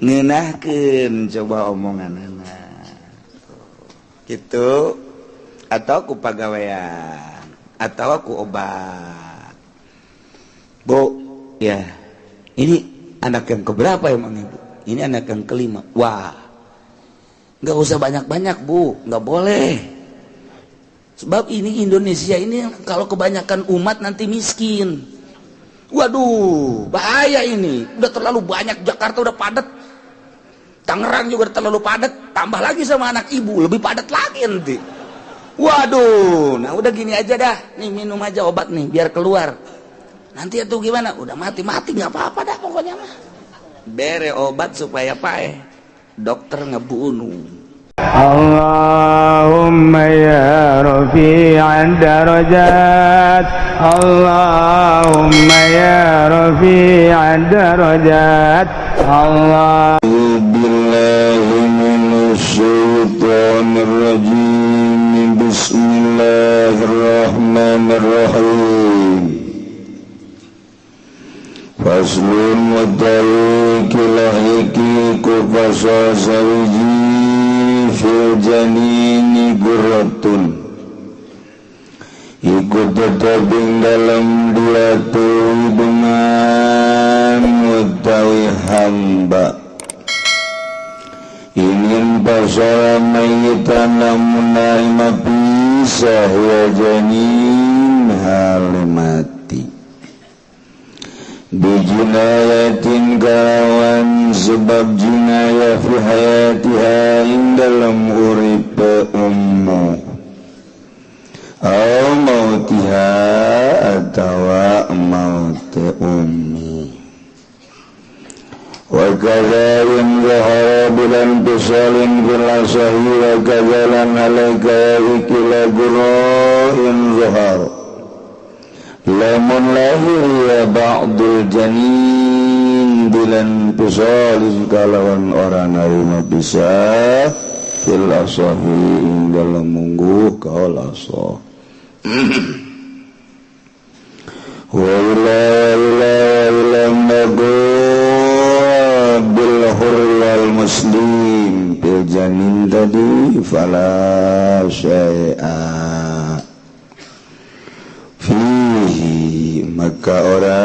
Ngeunahkeun coba omongan gitu atau ku pagawean atau ku obat. Bu, ya, ini anak yang keberapa emang Ibu? Ini anak yang kelima. Wah, nggak usah banyak-banyak, Bu, nggak boleh, sebab ini Indonesia ini kalau kebanyakan umat nanti miskin. Waduh, bahaya ini, udah terlalu banyak. Jakarta udah padat, Tangerang juga terlalu padat, tambah lagi sama anak Ibu lebih padat lagi nanti. Waduh, nah udah gini aja dah, nih minum aja obat nih biar keluar. Nanti itu gimana? Udah mati-mati nggak apa-apa dah, pokoknya mah. Bere obat supaya paeh. Dokter ngebunuh. اللهم يا رفيع الدرجات، اللهم يا رفيع الدرجات، الله بالله من الشيطان الرجيم. بسم الله الرحمن الرحيم. فصل utawi ikilah iki ku fasal sawiji. في الجنين غرة iku tetep ing dalam dua dengan utawi hamba ingin pasal ميتا lamun narima pisah ya janin hal mati بجناية kalawan sebab jinayah في حياتها ing dalam uripe ummu أو موتها atawa maut ummi. وكذا إن ظهر بلا انفصال في الأصح وكذا lan عليك ikilah غرة إن ظهر lamun lahir ya بعض الجنين بلا انفصال kalawan ora narima bisa في الأصح ing dalam mungguh kaul asah. وإلا إلا إلا بالحر والمسلم في الجنين tadi فلا شيء فيه maka ora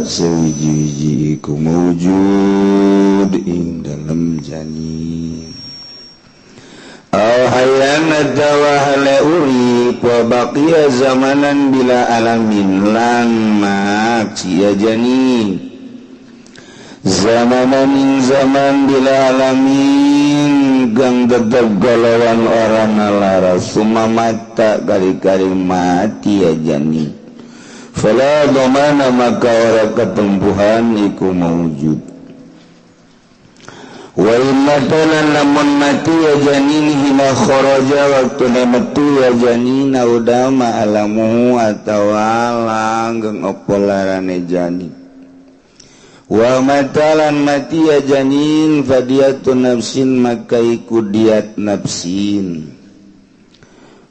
sewiji-wiji iku mewujud ing dalam janin أو حيا atawa hale urip وبقي زمنا بلا ألم lan maksiat janin زمنا ing zaman بلا ألم gang tetep galawan ora lara ثم مات kali-kali mati ya janin فلا ضمان maka ora ketempuhan iku mawujud. وإن lan lamun mati ya janin حين خرج waktu metu ya janin أو دام ألمه atawa langgeng opo larane janin ومات lan mati ya janin فدية نفس maka iku diat nafsin.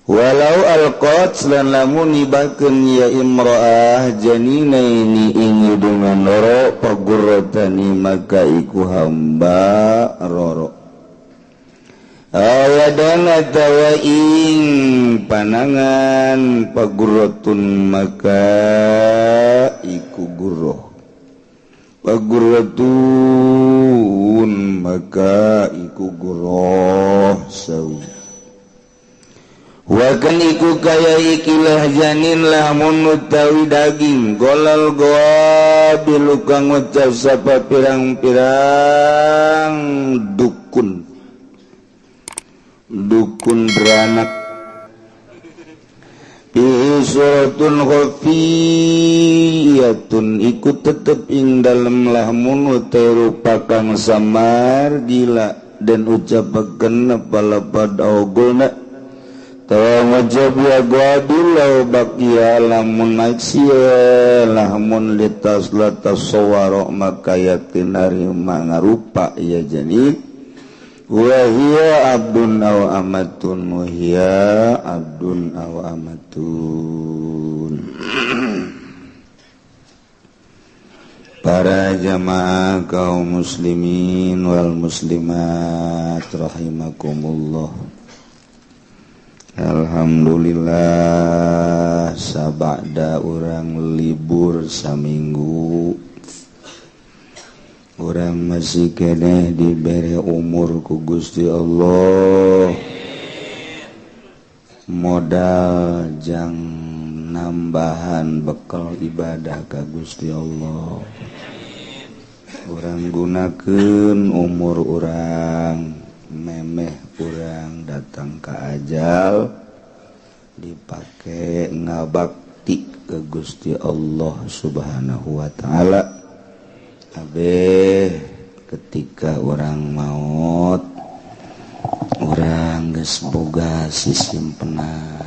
ولو ألقت lan lamun nibakeun ya امرأة جنينين ing dengan loro فغرتان maka iku hamba roro أو يدا atawa ing panangan فغرة maka iku guroh فغرة maka iku guroh sawi. Wakan iku kaya ikilah janin lamun utawi daging قال الغوابل kang ngucap sapa pirang-pirang dukun dukun beranak صورة خفية iku tetep ing dalem lahmun utai rupa kang samar gila dan ucapaken apa lapad ogolna tawa ngucap ya غوابل لو بقي lamun maksiat lamun litas latasawwara maka yakin narima ngarupa ya janin وهي عبد أو أمة وهي عبد أو أمة. Para jamaah kaum muslimin wal muslimat rahimakumullah. Alhamdulillah, sabada urang libur saminggu, urang masih keneh dibere umur ku Gusti Allah, modal jang nambahan bekal ibadah ka Gusti Allah. Urang gunakeun umur urang, memeh urang datang ka ajal dipake ngabakti ke Gusti Allah Subhanahu wa taala. Abeh ketika urang maut, urang geus boga sisimpenan.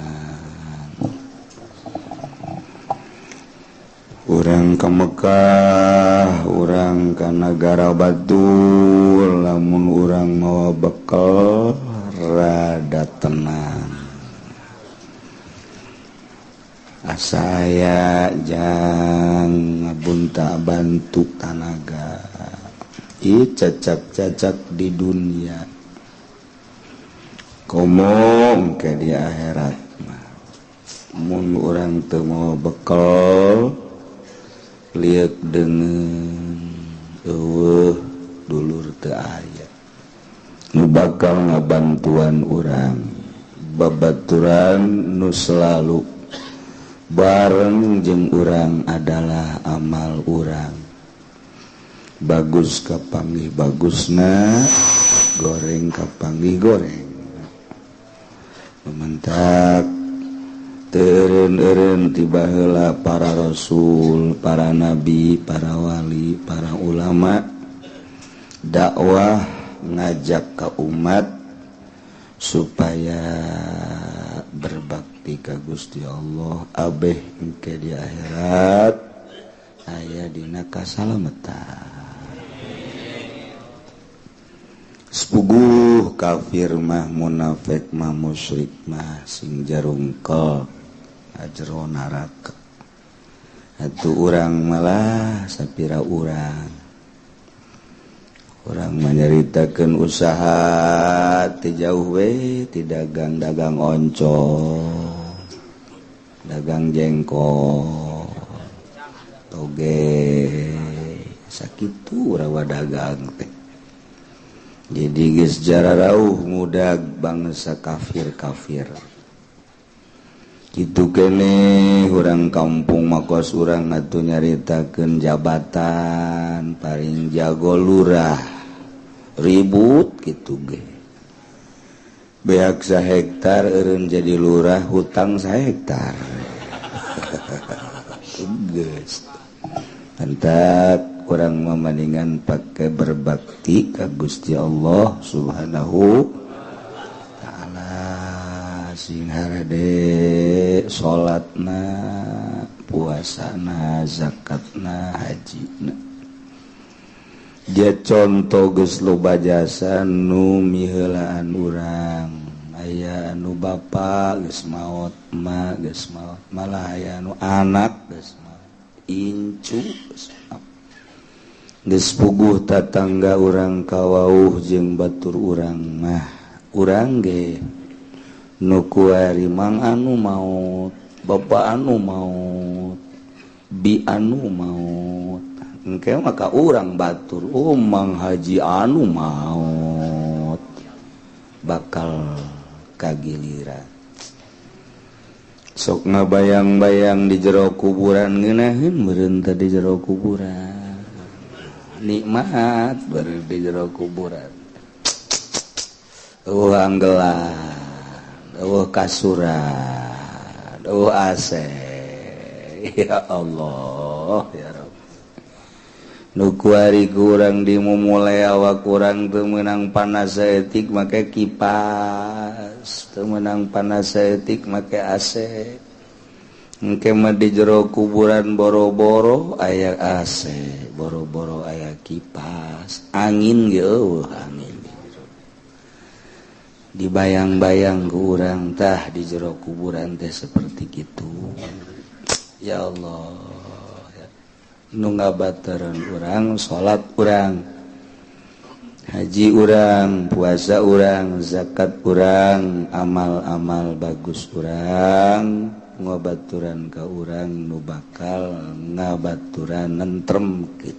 Urang ke Mekah, urang ka nagara batur, lamun urang mawa bekal rada tenang. Asa aya jang ngabunta bantu tanaga. Ih, cacak-cacak di dunia, komo ke di akhirat mah. Mun urang teu mawa bekal, liek dengan eueuh dulur teu aya nu bakal ngabantuan urang, babaturan nu selalu bareng jeung urang adalah amal urang. Bagus kapanggih bagusna, goreng kapanggih goreng. Mementak teureun-eureun tiba heula para rasul, para nabi, para wali, para ulama dakwah ngajak ke umat supaya berbakti ka Gusti Allah, abeh engke di akhirat aya dina kasalametan. Sepuguh kafir mah, munafik mah, musyrik mah sing jarungkel ajro neraka. Atuh urang malah sapira urang urang menyeritakeun usaha ti jauh we, ti dagang-dagang oncom, dagang jengkol, toge, sakitu rawa dagang teh. Jadi geus jararauh mudag bangsa kafir-kafir. Kitu keneh urang kampung makos urang atuh nyaritakeun jabatan paling jago lurah, ribut kitu ge. Beak sahektar eureun jadi lurah, hutang sahektar. Geus. Mantap. Kurang memandingan pakai berbakti ke Gusti Allah Subhanahu ta'ala, sing harade salatna, puasana, zakatna, hajina. Dia contoh geus loba jasa nu miheulaan urang. Aya anu bapa geus maot, emak geus maot, malah aya anu anak geus maot, incu geus maot. Geus puguh tatangga urang kawauh jeung batur urang mah, urang ge nu kuari mang anu maot, bapa anu maot, bi anu maot, engke maka urang batur, oh mang haji anu maot, bakal kagiliran. Sok ngabayang-bayang di jero kuburan ngeunaheun meureun teh di jero kuburan. Nikmat baru di jero kuburan. Eueuh anggelan, eueuh kasuran, eueuh AC. Ya Allah, ya Rabb. Nu kuari kurang dimumule awak kurang teu meunang panas saeutik make kipas, teu meunang panas saeutik make AC. Engke mah di jero kuburan boro-boro aya AC, boro-boro aya kipas, angin ge eueuh angin. Dibayang-bayang ku urang tah di jero kuburan teh seperti kitu. Ya Allah. Ya. Nu ngabaturan urang salat urang, haji urang, puasa urang, zakat urang, amal-amal bagus urang, ngabaturan ka urang nu bakal ngabaturan nentremkeun.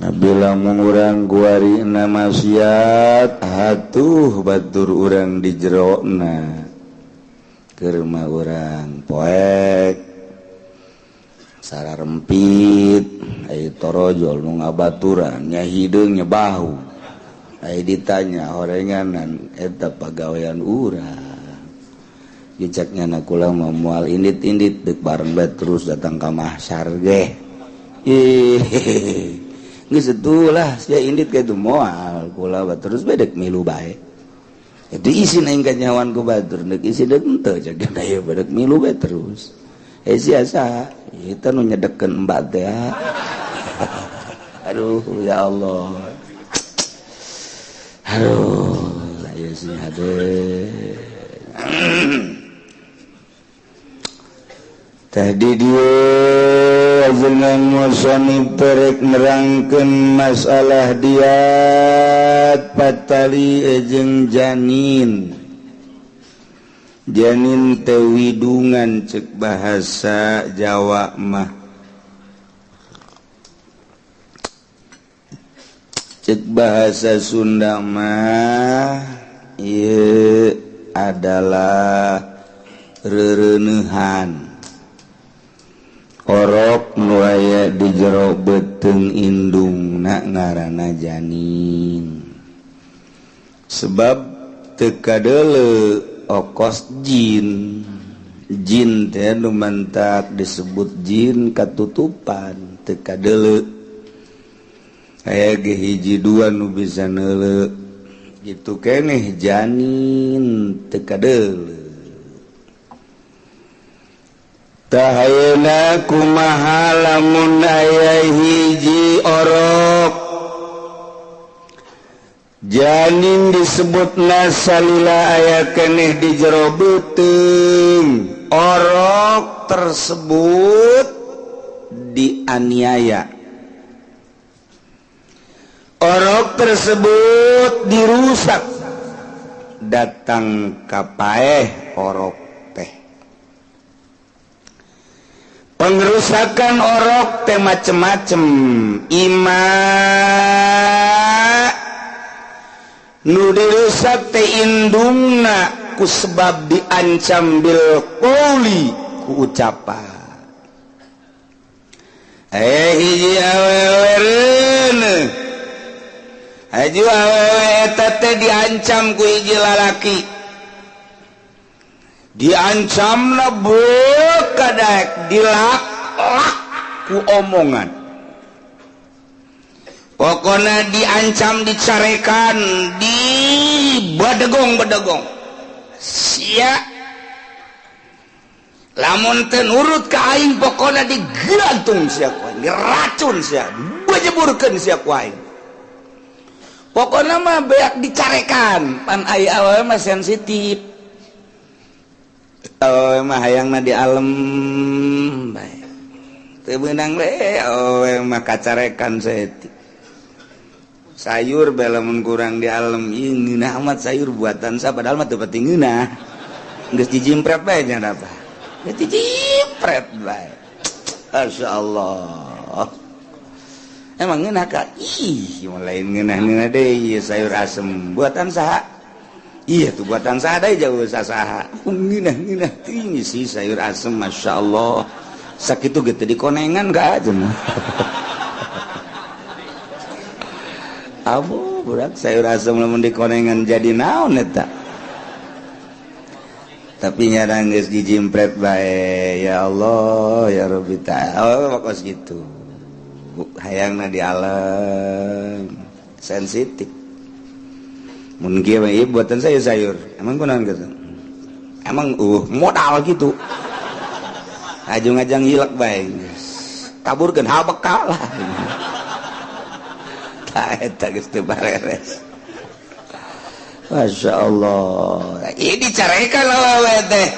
Bila urang kuari na maksiat hatuh batur urang di jerona keur mah urang poek sararempit ai torojol nu ngabaturan nya hideung nya bahu ai ditanya horenganan eta pagawean urang diceknya na kula mah moal indit-indit deuk bareng bae terus datang ka mahsyar ge. Ih, geus atuh sia indit ka itu moal kula terus bae deuk milu bae. Itu isin aing kanyawan ku batur deuk isin deuk henteu cek ieu bae deuk milu bae terus. Eh sia saha eta nu nyedekeun mbak teh. Aduh ya Allah. Aduh, aya sing hade. Tadi dia jeneng musonib terek nerangkeun masalah diat patali jeung janin. Janin teh widungan cek bahasa Jawa mah. Cek bahasa Sunda mah ieu adalah rereneuhan. Orok nu aya di jero beuteung indungna ngaranna janin. Sebab teu kadeuleu okos jin. Jin teh nu mantak disebut jin katutupan teu kadeuleu. Aya ge hiji dua nu bisa neuleu. Gitu keneh janin teu kadeuleu. Tahayna kumaha lamun aya hiji orok janin disebutna salila aya keneh di jero beuteung. Orok tersebut dianiaya, orok tersebut dirusak, datang ka paeh orok teh. Pengerusakan orok teh macem-macem. Ima nu dirusak teh indungna ku sebab diancam bil qouli ku ucapan. Hiji awewe reuneuh. Hiji awewe eta teh diancam ku hiji lalaki. Diancamna beuka daek dilak-lak ku omongan. Pokona diancam, dicarekan, di badegong-badegong. Sia lamun teu nurut ka aing pokona digantung sia ku aing, diracun sia, dijeburkeun sia ku aing. Pokona mah beak dicarekan, pan ai awewe mah sensitif. Awewe mah hayangna di alem bae. Teu beunang we awewe mah kacarekan saeutik. Sayur bae lamun kurang di alem ieu ngeunah amat sayur buatan sa padahal mah teu pati ngeunah. Geus dijimpret bae nya apa? Geus dijimpret bae. Masyaallah. Emang ngeunah ka? Ih, lain ngeunah-ngeunah deui sayur asem buatan saha? Iya tuh buatan saha deui jauh saha. Ngeunah-ngeunah teuing sih sayur asem masyaallah. Sakitu ge teu dikonengan ka aja mah. Abu budak sayur asem lamun dikonengan jadi naon eta. Tapi nyarang geus dijimpret bae ya Allah ya Rabbi ta'ala. Oh kos gitu. Hayangna di alam sensitif. Mun kieu mah ieu buatan saya sayur. Emang kunaon kitu? Emang modal gitu. Ajung-ajang hilek bae. Taburkeun hal bekal lah. Tah eta geus teu bareres. Masya Allah. Ini dicarekan awewe teh.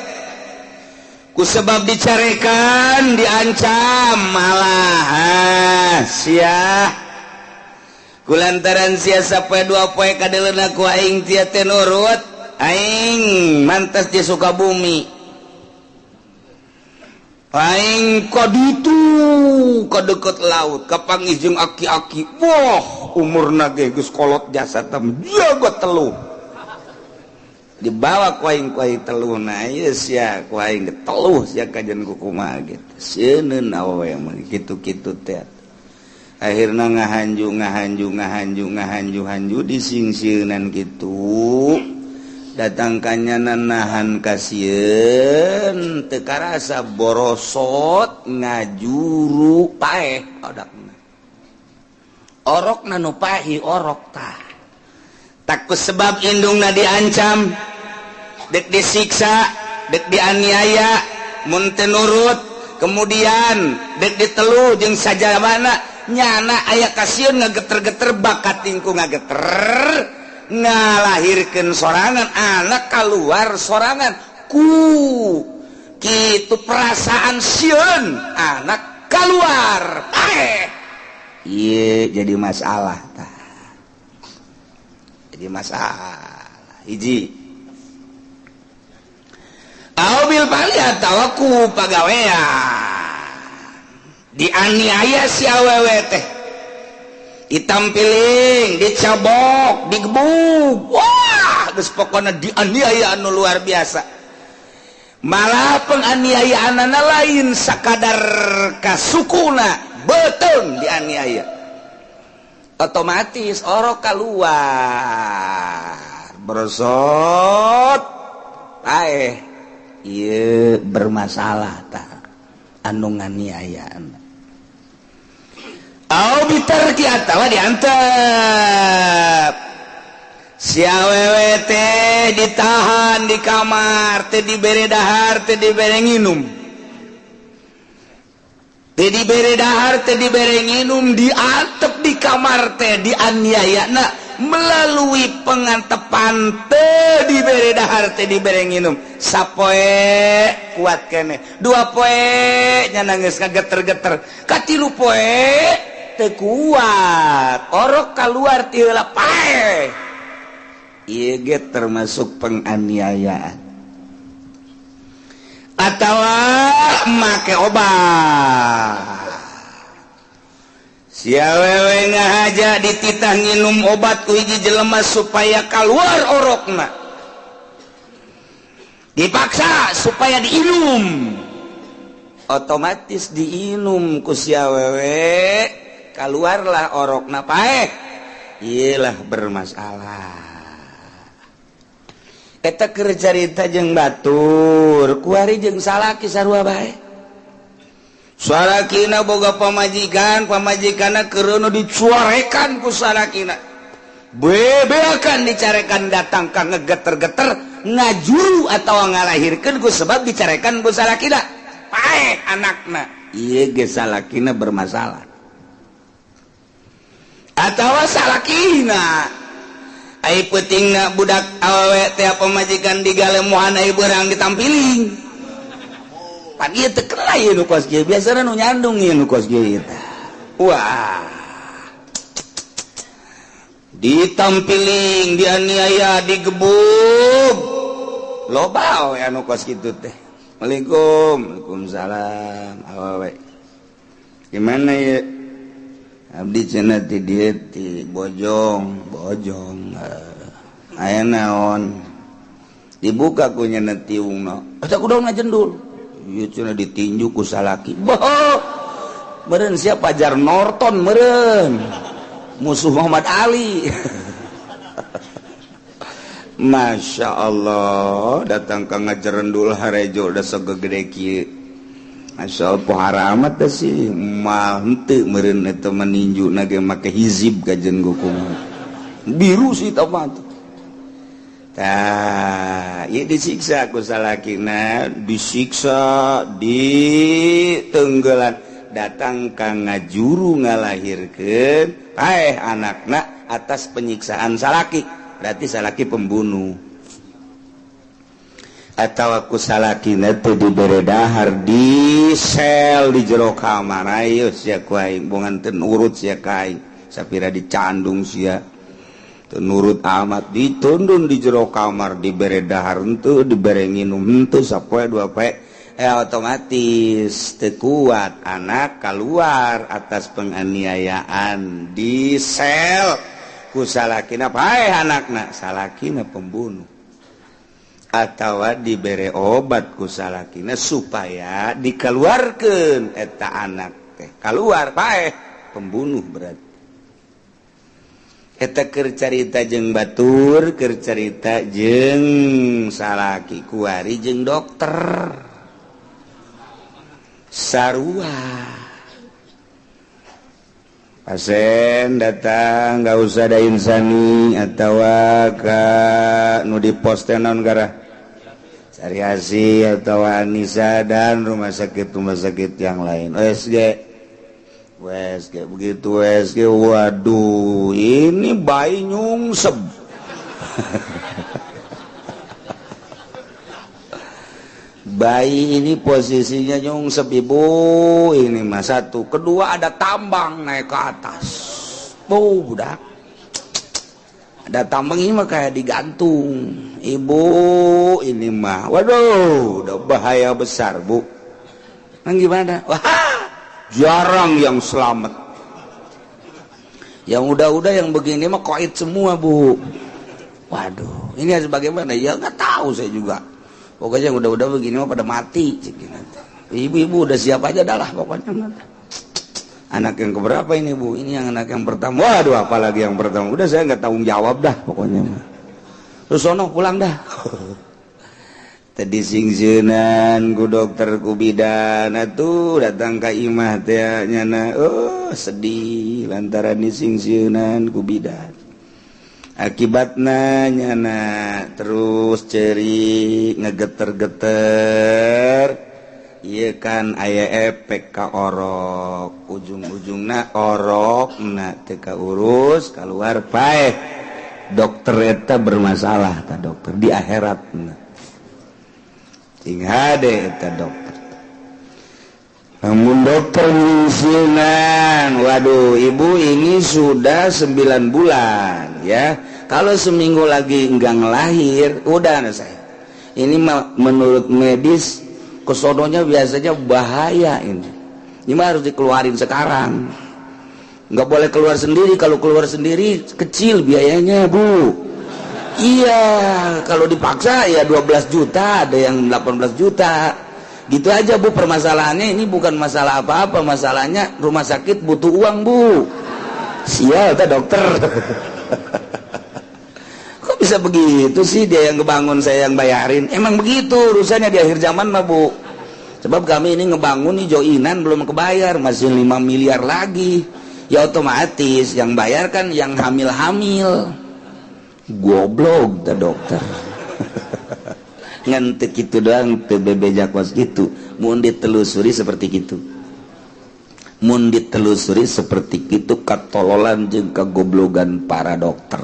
Ku sebab dicarekan, diancam malah sia, kulantaran sia sapoe dua poe kadeleuna ku aing tia teh nurut aing, mantas di Sukabumi, aing ka ditu ka deket laut, kapanggih jeung aki-aki. Wah, umurna ge geus kolot, jasa tem jago teluh. Dibawa ku aing, ku aing teluh. Nah, ieu sia ku aing teluh sia kajen ku kumaha gitu. Sieun awewe mah kitu-kitu teh. Akhirna ngahanju, ngahanju, ngahanju, ngahanju, hanju, disingsieunan kitu. Datang kanyana nahan kasieun, teu karasa borosot ngajuru, paeh odakna, orokna nu pahi orok. Tah, takut sebab indungna diancam dek disiksa, dek dianiaya mun teu nurut, kemudian dek ditelu jeung sajabana. Nyana aya kasieun, ngageter-geter, bakat tingku ngageter, ngalahirkeun sorangan, anak keluar sorangan. Ku kitu perasaan sieun anak keluar, paeh. Ieu jadi masalah tah, jadi masalah hiji. Au bil fa'li atawa ku pagawean, dianiaya si awewe teh, ditampiling, dicabok, digebuk. Wah, geus pokona dianiaya anu luar biasa. Malah penganiayaan lain sakadar kasukuna, betul dianiaya, otomatis orok keluar, brosot, paeh. Ieu bermasalah tah anu nganiayaan. Au bitarki atawa diantep. Si awewe teh ditahan di kamar, teh dibere dahar, teh dibere nginum, teh dibere dahar, teh dibere nginum, diantep di kamar teh, dianiaya. Nah, melalui pengantepan, teh dibere dahar, teh dibere nginum, sapoe kuat kene, dua poe nya nangis kageter-geter, katilu poe teu kuat, orok keluar ti heula, paeh. Ieu ge termasuk penganiayaan. Atawa make obat. Si awewe ngahaja dititah nginum obat ku hiji jelema supaya keluar orokna, dipaksa supaya diinum, otomatis diinum ku si awewe, keluarlah orokna, paeh. Iyalah bermasalah. Eta keur carita jeung batur. Kuari jeung salaki sarua bae. Salakina boga pamajikan, pamajikanna keureuno dicuarekan ku salakina, bebeakan, dicarekan, datang ka ngegeter-geter, ngajuru atau ngalahirkeun ku sebab dicarekan ku salakina, paeh anakna. Ieu ge salakina bermasalah. Atau salakina ai peutingna budak awewe teh, pamajikan digalemuhan, ai beurang ditampiling. Pan ieu teu kena ieu nu kos kieu, biasana nu nyandung ieu nu kos kieu tah. Wah, ditampiling, dianiaya, digebuk, loba we anu kos kitu teh. Waalaikum, waalaikumsalam. Awewe gimana ya? Abdi cenah ti dieu, ti Bojong. Bojong, aya naon? Dibuka ku nyana tiungna eta kudu ngajendul ieu cenah, ditinju ku salaki. Boh, meureun siapa Jar Norton, meureun musuh Muhammad Ali. Masya Allah, datang ke ngajerendul harejo, udah segede kieu. Masya Allah, pohara amat teh sih mah henteu meureun eta mah, ninju na ge make hizib kajen kumaha biru sih tah mah. Tah, ieu disiksa ku salakina, disiksa di tenggelan, datang ka ngajuru, ngalahirkeun, paeh anakna atas penyiksaan salaki, berarti salaki pembunuh. Atau aku salakina teu dibere dahar, di sel di jero kamar. Ayo sia ku aing bongan teu nurut sia ka aing, sapira dicandung sia teu nurut amat, ditundun di jero kamar, dibere dahar henteu, dibere nginum henteu, sapoe dua poe otomatis teu kuat, anak keluar atas penganiayaan di sel ku salakina, paeh anakna, salakina pembunuh. Atau dibere obat ku salakina supaya dikeluarkan eta anak teh, keluar paeh, pembunuh. Berarti eta keur carita jeung batur, keur carita jeung salaki kuari jeung dokter sarua. Pasien datang nggak usah ada Insani atau ke nu di pos teh naon gara Sari Asih atau Anissa dan rumah sakit yang lain. USG USG, begitu USG, waduh, ini bayi nyungsep. Bayi ini posisinya nyungsep, Ibu. Ini mah satu, kedua ada tambang naik ke atas. Oh, budak ada tambang, ini mah kayak digantung, Ibu. Ini mah waduh, udah bahaya besar, Bu. Nah, gimana? Wah, jarang yang selamat. Yang udah-udah yang begini mah koit semua, Bu. Waduh, ini harus bagaimana ya? Nggak tahu saya juga. Pokoknya yang udah-udah begini mah pada mati. Ibu-ibu udah siap aja dah lah pokoknya. Anak yang keberapa ini, Bu? Ini yang anak yang pertama. Waduh, apalagi yang pertama. Udah, saya nggak tanggung jawab dah pokoknya mah. Terus sono pulang dah. Tadi singsieunan ku dokter, ku bidan tuh datang ka imah teh nyana, oh, sedih lantaran disingsieunan ku bidan. Akibatna nyana terus ceri ngegeter-geter. Iya kan, aya efek ka orok, ujung-ujungna orok na teu urus, keluar paeh. Dokter eta bermasalah ta, dokter di akhirat. Sing hade eta dokter. Namun dokter nyingsieunan, waduh, Ibu, ini sudah 9 bulan ya, kalau seminggu lagi enggak ngelahir, udah saya ini menurut medis kesononya biasanya bahaya. Ini mah harus dikeluarin sekarang, nggak boleh keluar sendiri. Kalau keluar sendiri kecil biayanya, Bu. Iya, kalau dipaksa ya 12 juta, ada yang 18 juta gitu aja, Bu. Permasalahannya ini bukan masalah apa-apa, masalahnya rumah sakit butuh uang, Bu. Sial ta dokter. Kok bisa begitu sih? Dia yang ngebangun, saya yang bayarin. Emang begitu urusannya di akhir zaman mah, Bu. Sebab kami ini ngebangun nih joinan belum kebayar, masih 5 miliar lagi. Ya otomatis yang bayar kan yang hamil-hamil. Goblok ta dokter. Ngan teu kitu doang, teu bebeja kos gitu. Mun ditelusuri seperti gitu, mun ditelusuri seperti itu katololan jeung kagoblogan para dokter.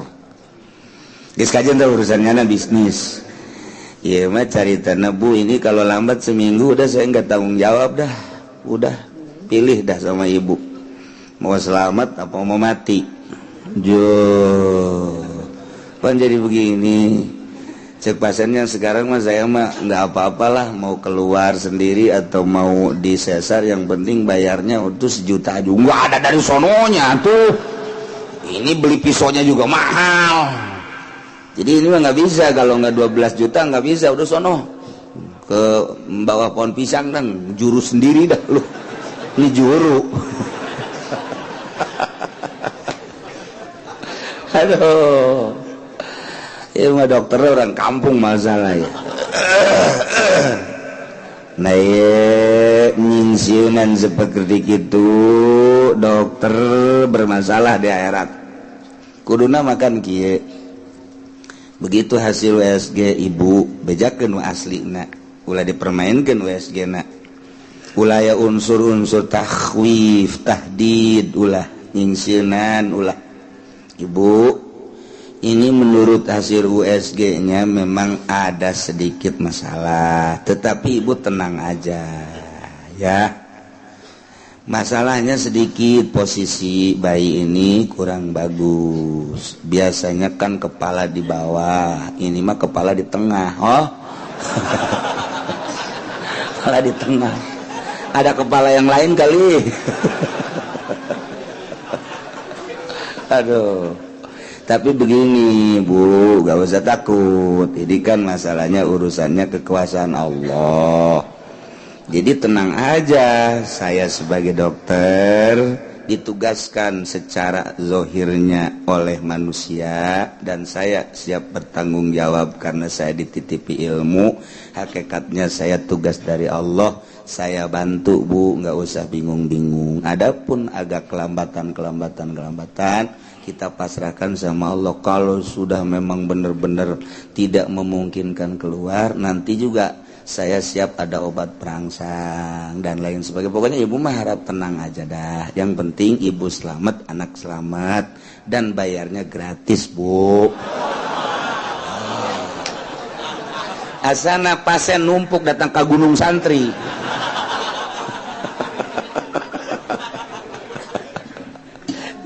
Geus kajian teh urusannya na bisnis. Iya mah cari tanah, Bu. Ini kalau lambat seminggu udah saya nggak tanggung jawab dah. Udah, pilih dah sama Ibu, mau selamat apa mau mati. Jo pan jadi begini. Cek pasiennya, sekarang mah saya mah nggak apa-apalah mau keluar sendiri atau mau disesar, yang penting bayarnya itu 1 juta aja. Nggak ada dari sononya tuh, ini beli pisaunya juga mahal. Jadi ini mah nggak bisa, kalau nggak 12 juta nggak bisa. Udah, sono ke bawah pohon pisang dan juru sendiri dah lu. Ini juru. Aduh, ya mah dokter orang kampung masalah ya. Nah, nyingsieunan seperti itu dokter bermasalah di akhirat. Kuduna makan kieu, begitu hasil USG Ibu bejakeun nu aslina, ulah dipermainkan USG na, ulah ya unsur-unsur takhwif, tahdid, ulah nyingsieunan, ulah. Ibu, Ini menurut hasil USG-nya memang ada sedikit masalah, tetapi Ibu tenang aja ya. Masalahnya sedikit, posisi bayi ini kurang bagus. Biasanya kan kepala di bawah, ini mah kepala di tengah. Oh, kepala di tengah. Ada kepala yang lain kali. Aduh. Tapi begini Bu, gak usah takut. Ini kan masalahnya urusannya kekuasaan Allah. Jadi tenang aja, saya sebagai dokter ditugaskan secara zohirnya oleh manusia dan saya siap bertanggung jawab karena saya dititipi ilmu. Hakikatnya saya tugas dari Allah, saya bantu Bu, nggak usah bingung-bingung. Adapun agak kelambatan, kita pasrahkan sama Allah. Kalau sudah memang benar-benar tidak memungkinkan keluar, nanti juga saya siap ada obat perangsang dan lain sebagainya. Pokoknya ibu mah harap tenang aja dah. Yang penting ibu selamat, anak selamat, dan bayarnya gratis Bu. Asana pasien numpuk datang ke Gunung Santri.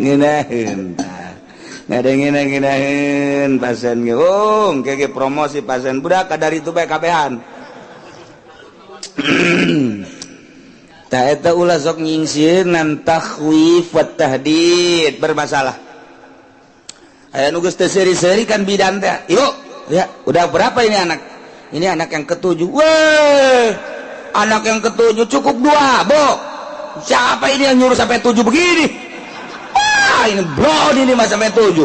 Ngeunaheun. Ngadengin pasien ge. Oh, engke promosi pasien budak kadar itu bae kabehan. Ta eta ulah sok nyingsieunan takhwif wa tahdid bermasalah. Aya nu geus teu seuri-seuri kan bidan teh. Yuk, ya, udah berapa ini anak? Ini anak yang ketujuh. Weh, anak yang ketujuh cukup 2, Bu. Siapa ini yang nyuruh sampai 7 begini? Wah, ini bro ini mah sampai 7.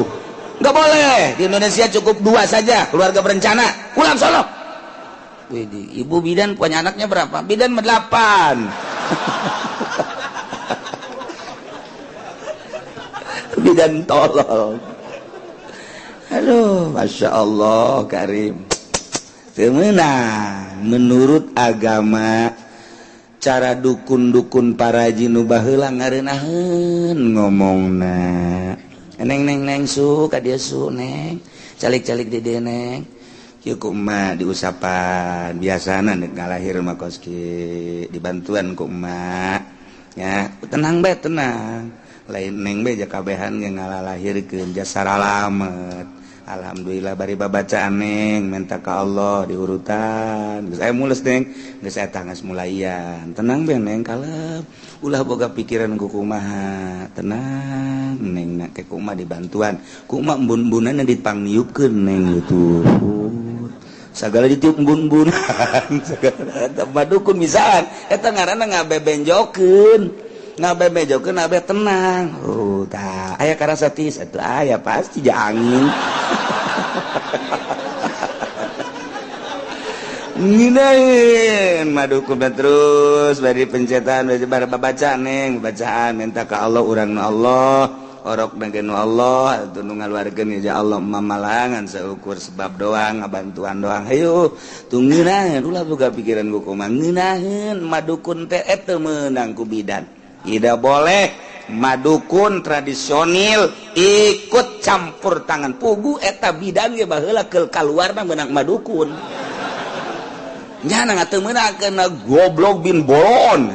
Enggak boleh. Di Indonesia cukup 2 saja, keluarga berencana. Pulang sono. Widih, ibu bidan punya anaknya berapa? Bidan 8. Bidan tolol. Aduh, Masya Allah, Karim. Temenang, menurut agama, cara dukun-dukun para jinu baheula ngareunaheun ngomongna. Neng neng neng su ka dieu su neng. Calik-calik di dieu neng. Ku emak diusapan biasana nek ngalahir mah koski dibantuan ku emak ya, tenang bae tenang lain neng bae jakabehan ge ngalalahirkeun jasa salamet. Alhamdulillah bari babacaan neng minta ka Allah diurutan geus aya mules neng geus eta geus mulaian tenang bae neng kalem ulah boga pikiran ku kumaha tenang neng nak ke kumaha dibantuan ku emak embun-embunanna dipangniupkeun neng gitu segala ditiup embun-embunan segala dukun misaan eta ngaranna ngabebenjokeun ngabebenjokeun abe tenang. Oh tah aya karasa tiis atuh aya pasti ja angin. Ngeunaheun madukun terus bari pencetan bari babacaan neng bacaan minta ka Allah urang nu Allah orok nu Allah atuh nu ngaluarkeun ya Allah mamalangan seukur sebab doang ngabantuan doang. Hayu tunggunaheun ulah boga pikiran ku kumaha ngeunaheun madukun teh eta meunang ku bidan. Tidak boleh madukun tradisional ikut campur tangan pugu eta bidan ge baheula keul kaluarna meunang madukun. Nyana teu meunang kena goblok bin bolon.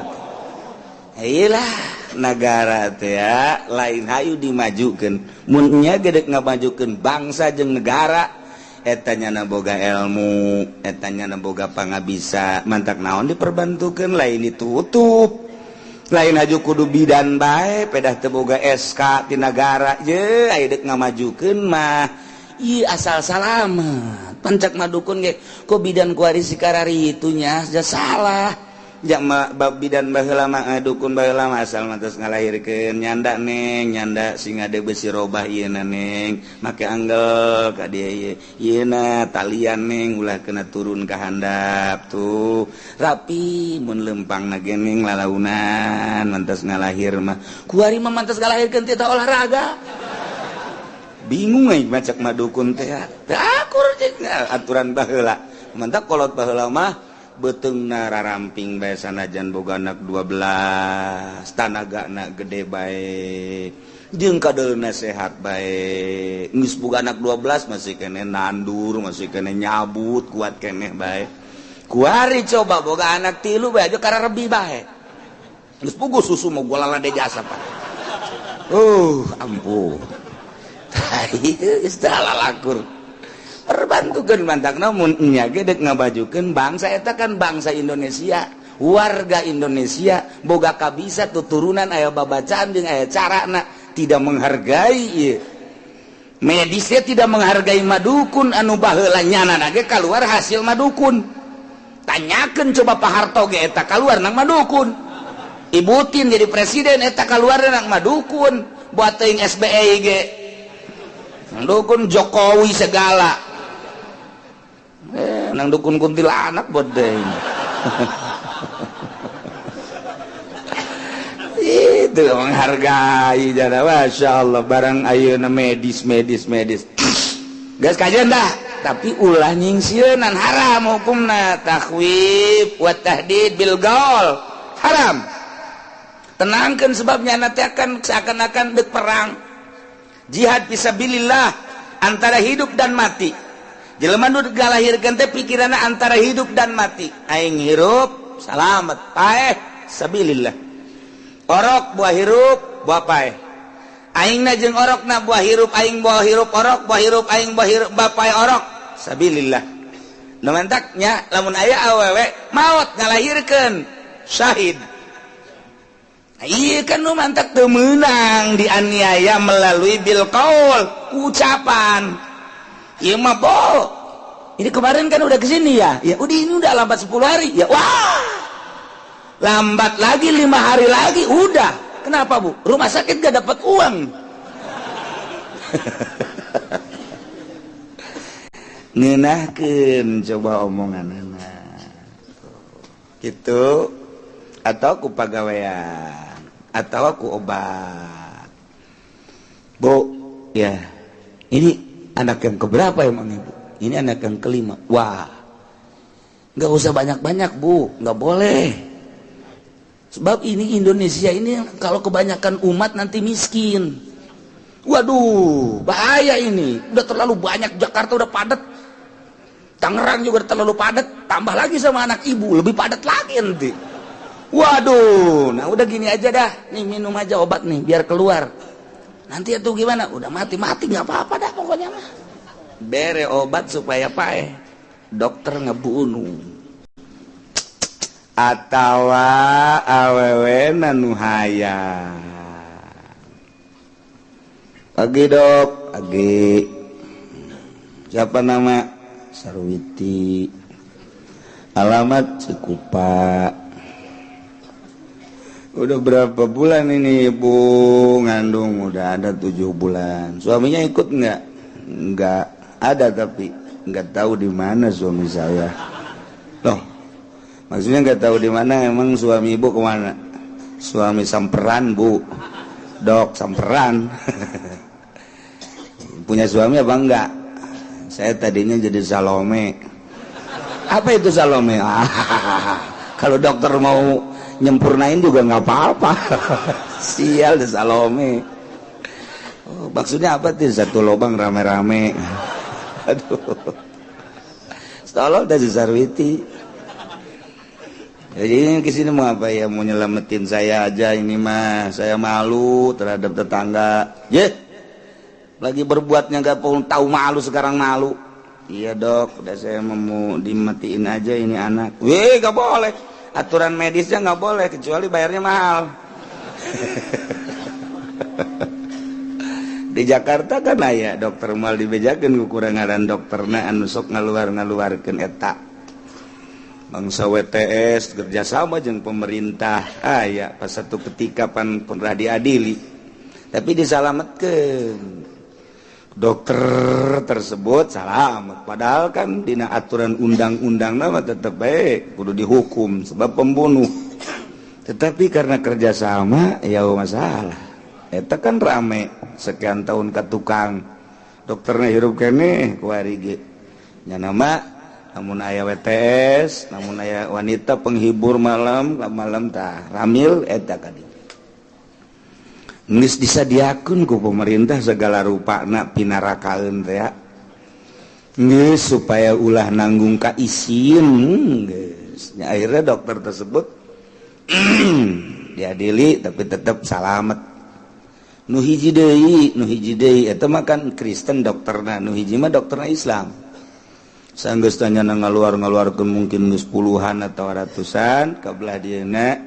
Iyalah negara teh ya, lain hayu dimajukeun mun nya gedek ngamajukeun bangsa jeung negara eta nyana boga ilmu eta nyana boga pangabisa mantak naon diperbantukeun lain ditutup lain haju kudu bidan bae pedah teu boga SK ti nagara ye aya deuk ngamajukeun mah ieu asal salamet pancak madukun ge ko bidan kuari sikarari itu nya salah bab bidan baheula mah dukun baheula mah asal mah tos ngalahirkeun nyanda neng nyanda sing ade besi robah ieu na neng make anggel ka dieu ieu ieu na talian neng ulah kena turun ka handap tuh rapi mun lempang na ge neng lalaunan mantas ngalahir mah kuari mah mantas ngalahirkeun teh olahraga bingung euy macak madukun teh teu akur aturan baheula mantak kolot baheula mah beteng naramping bae sanajan boga anak 12 tanaga na gede bae Jeung kadeulna sehat bae. Geus boga anak 12 masih keneh nandur, masih keneh nyabut, kuat keneh bae. Kuari coba boga anak 3 bae aja kararebi bae. Geus puguh susu mau gua lalade jasa pak. Ampun. Geus teh lalakur. Perbantukeun mantakna mun nya ge deuk ngabajukeun bangsa eta kan bangsa Indonesia, warga Indonesia boga kabisa tuturunan aya babacaan jeung aya carana tidak menghargai ieu. Medisnya tidak menghargai madukun anu baheula nyana ge kaluar hasil madukun. Tanyakeun coba Pak Harto ge eta kaluar nang madukun. Ibu Tin jadi presiden eta kaluar nang madukun. Buat teuing SBY ge dukun Jokowi segala. Nang dukun kuntilanak bodeng. Itu menghargai jana, masya Allah barang ayeuna medis medis medis. Gas kajian dah, tapi ulah nyingsieunan haram hukumna takhwif wa tahdid bil gaul haram. Tenangkan sebabnya nanti akan seakan-akan dek perang. Jihad fisabilillah antara hidup dan mati. Jelema nu galahirkeun teh pikiranna antara hidup dan mati. Aing hirup salamet paeh sabilillah. Orok buah hirup buah paeh. Aingna jeung orokna buah hirup aing buah hirup orok buah hirup aing buah hirup bapae orok sabilillah. Nu mantaknya lamun aya awewe maot ngalahirkeun syahid. Iya kan nu mantak teu meunang dianiaya melalui bil qaul ucapan. Ieu mah bo. Ini kemarin kan udah kesini ya. Ya udah ini udah lambat 10 hari. Ya wah. Lambat lagi 5 hari lagi udah. Kenapa Bu? Rumah sakit gak dapat uang. Ngeunahkeun coba omonganana. Gitu atau ku pagawean atau ku obat. Bu, ya. Ini anak yang keberapa emang Ibu? Ini anak yang kelima. Wah. Nggak usah banyak-banyak, Bu. Nggak boleh. Sebab ini Indonesia ini kalau kebanyakan umat nanti miskin. Waduh, bahaya ini. Udah terlalu banyak, Jakarta udah padat. Tangerang juga terlalu padat, tambah lagi sama anak ibu, lebih padat lagi nanti. Waduh, nah udah gini aja dah. Nih minum aja obat nih biar keluar. Nanti itu gimana? Udah mati-mati nggak apa-apa dah pokoknya mah. Bere obat supaya paeh. Dokter ngebunuh. Atawa awewe nu hayang. Pagi dok, pagi. Siapa nama? Sarwiti. Alamat Cikupa. Udah berapa bulan ini ibu ngandung? Udah ada 7 bulan. Suaminya ikut nggak? Nggak ada, tapi nggak tahu di mana suami saya. Loh, maksudnya nggak tahu di mana? Emang suami ibu kemana? Suami samperan bu, dok samperan. Punya suami apa enggak? Saya tadinya jadi Salome. Apa itu Salome? Kalau dokter mau nyempurnain juga nggak apa-apa. Sial deh Salome. Oh, maksudnya apa tuh? Satu lubang rame-rame. Aduh. Tolong dah Sarwiti. Jadi ini kesini mau apa ya? Mau nyelamatin saya aja ini mah. Saya malu terhadap tetangga. Ye, lagi berbuatnya nggak tahu malu, sekarang malu. Iya dok, udah saya mau dimatiin aja ini anak. Wih, nggak boleh. Aturan medisnya nggak boleh kecuali bayarnya mahal. Di Jakarta kan aya dokter mal dibejakeun kekurangan dokterna anu sok ngaluar-ngaluarkeun eta. Bangsa WTS kerjasama jeung pemerintah aya pas satu ketika pan pernah diadili. Tapi disalametkeun. Dokter tersebut salamet, padahal kan dina aturan undang-undang nama tetep baik kudu dihukum sebab pembunuh. Tetapi karena kerjasama ya masalah. Eta kan rame sekian tahun ke tukang dokternya hirup kene kuari ge. Nya nama namun aya WTS, namun aya wanita penghibur malam malam tah ramil eta ka dieu. Geus disadiakeun ku pemerintah segala rupana pinarakaeun teh geus supaya ulah nanggung ka isin geus. Nya akhirnya dokter tersebut diadili, tapi tetap salamet. Nu hiji deui, nu hiji deui eta mah kan Kristen dokterna, nu hiji mah dokterna Islam. Sanggeus tanya ngaluar-ngaluarkeun mungkin geus puluhan atau ratusan, ka belah dieuna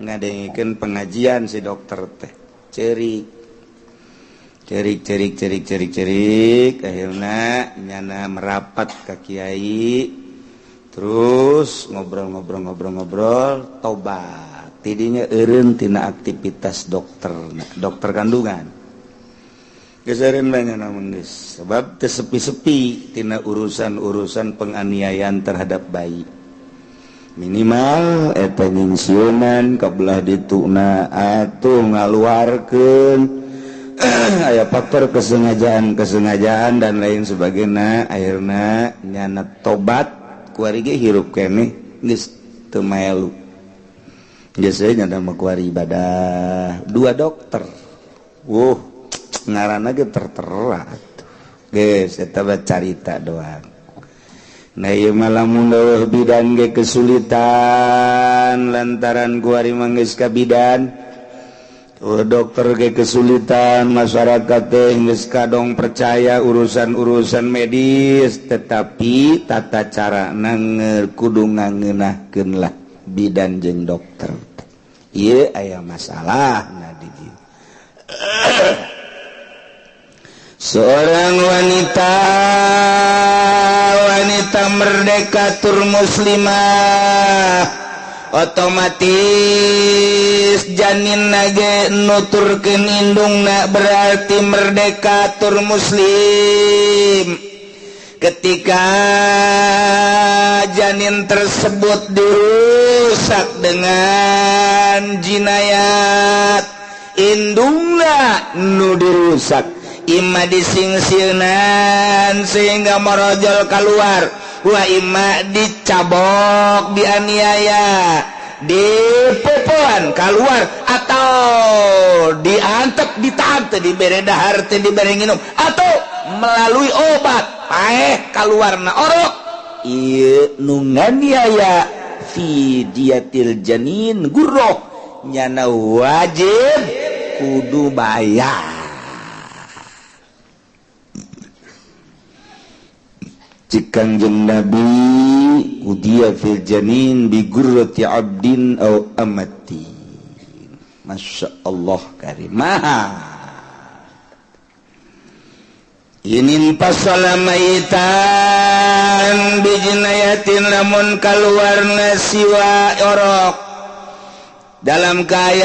ngadengikeun pengajian si dokter teh. Cerik cerik cerik cerik cerik cerik, akhirnya nyana merapat ke kiai, terus ngobrol ngobrol ngobrol ngobrol, tobat. Tidinya eureun tina aktivitas dokter, dokter kandungan. Geus eureun banyak namun geus, sebab teu sepi-sepi tina urusan-urusan penganiayaan terhadap bayi. Minimal eta nyingsieunan ka belah dituna atuh ngaluarkeun, aya faktor kesengajaan kesengajaan dan lain sebagainya. Akhirnya nyana tobat, kuari ge hirup keneh, geus teu maelu, geus nyana mah kuari ibadah. Dua dokter, wuh, ngaranna ge tertera geus, eta carita doang. Nah, ieu mah lamun leuweuh bidan ge kesulitan lantaran kuari mah geus ka bidan. Oh, dokter ge kesulitan, masyarakat teh geus kadong percaya urusan-urusan medis, tetapi tata cara nanger kudu ngangeunahkeun lah bidan jeung dokter. Ieu aya masalah. Nah, di dieu seorang wanita, wanita merdeka tur muslimah, otomatis janin nage nuturkeun indungna berarti merdeka tur muslim. Ketika janin tersebut dirusak dengan jinayat, indungna nu dirusak, imma disingsieunan sehingga morojol keluar, wa imma dicabok, dianiaya, dipopoan keluar, atau diantep, ditahan, teu dibere dahar, teu dibere nginum, atau melalui obat paeh keluarna orok, ieu nu nganiaya fi diatil janin gurroh, nyana wajib kudu bayar. Cik Kangjeng Nabi, udia fil janin bi gurrati abdin au amati. Masya Allah karimah. Inin pasala maitan bijinayatin, lamun kaluarna siwa orok dalam keadaan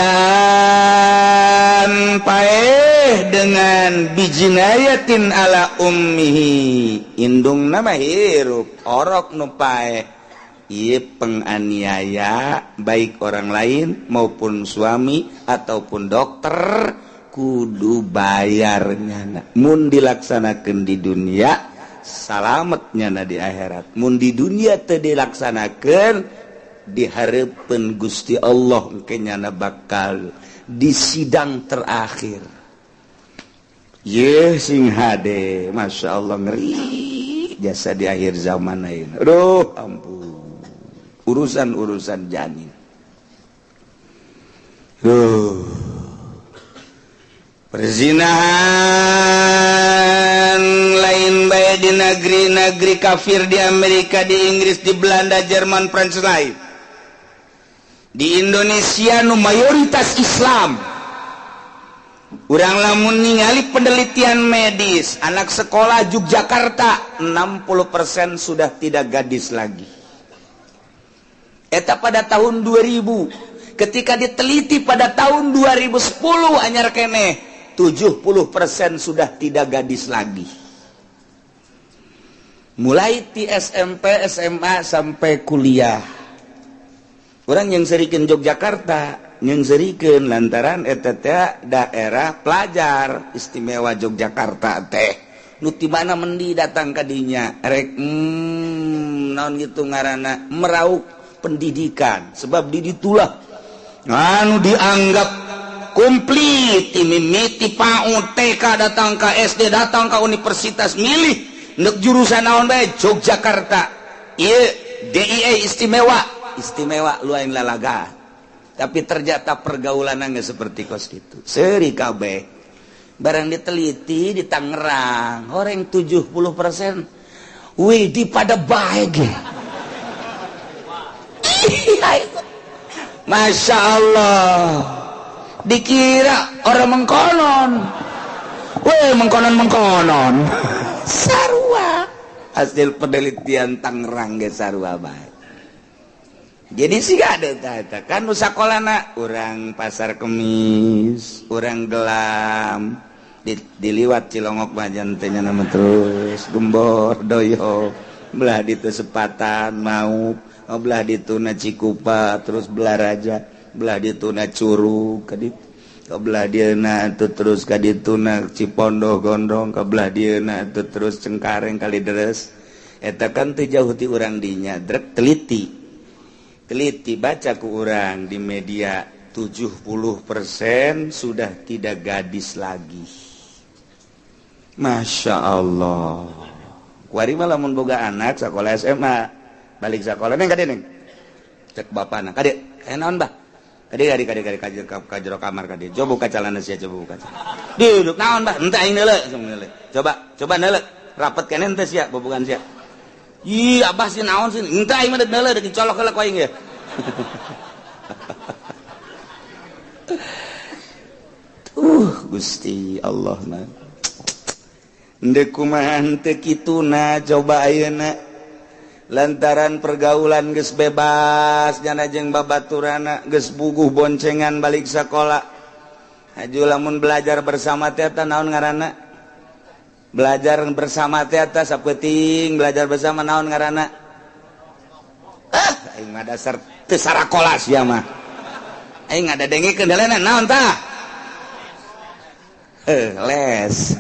paeh dengan bijinayatin ala ummihi, indung nama hirup, orok nu paeh, ieu penganiaya baik orang lain maupun suami ataupun dokter kudu bayarnya. Mun dilaksanakan di dunia, salametnya na di akhirat. Mun di dunia teu dilaksanakan, dihareupeun Gusti Allah engke nyana bakal di sidang terakhir. Ye sing hade, Masya Allah, ngeri jasa di akhir zaman ayeuna. Aduh ampun, urusan-urusan janin. Duh. Perzinahan lain bae di negeri-negeri kafir, di Amerika, di Inggris, di Belanda, Jerman, Prancis, lain. Di Indonesia nu mayoritas Islam, urang lamun ningali penelitian medis, anak sekolah Yogyakarta 60% sudah tidak gadis lagi. Eta pada tahun 2000. Ketika diteliti pada tahun 2010, anyar keneh, 70% sudah tidak gadis lagi, mulai di SMP, SMA, sampai kuliah. Urang nyengserikan Yogyakarta, nyengserikan lantaran eta teh daerah pelajar istimewa. Yogyakarta teh nu ti mana mendi datang ka dinya rek naon gitu ngaranna, meraup pendidikan, sebab di ditulah anu dianggap Komplit mimiti PAUD, TK, datang ke SD, datang ke universitas, milih untuk jurusan naon bae. Yogyakarta ieu DIE istimewa, istimewa lu lain lalaga, tapi ternyata pergaulan nggak seperti kos gitu. Seri kabeh barang diteliti di Tangerang orang 70% wih di pada baik. Masya Allah, dikira orang mengkonon. Weh, mengkonon mengkonon sarua. Hasil penelitian Tangerang ge sarua bae. Jadi sih gak ada kan nu sakolana urang Pasar Kemis, urang Gelam, diliwat Cilongok bajan teh nama, terus Gembor, Doyo, belah ditu Sepatan mau, oh, belah dituna Cikupa, terus belah Raja, belah dituna Curug ka ditu, belah dieuna tuh, terus ka dituna Cipondo Gondong, ka belah dieuna tuh, terus Cengkareng, Kalideres. Eta kan teu jauh ti urang dinya. Drek teliti teliti, baca ku urang di media 70% sudah tidak gadis lagi. Masya Allah. Kuari mah lamun boga anak sekolah SMA, balik sekolah, "Neng, kade, Neng," cek bapana, "Kade." "Eh, naon, Bah?" "Kade, kade, kade, kade, kade, ka jero kamar, kade. Coba buka celana sia, coba buka celana." "Duduk, naon, Bah?" "Henteu, aing neuleu, neuleu. Coba, coba neuleu. Rapet keneh henteu sia, bobogan sia?" "Ih, Abah sih, naon sih?" "Henteu, aing mah neuleu, deuk dicolok heula ku aing ya." Gusti Allah mah. Ndek kumaha henteu kituna coba ayeuna, lantaran pergaulan geus bebas, jana jeung babaturana geus buguh boncengan balik sekolah. Haju lamun belajar bersama teh naon ngaranna? Belajar bersama teh sapeting belajar bersama naon ngaranna? Ah, aing mah dasar teu sarakola sia mah. Aing ngadadengikeun dalena naon tah? Eh, les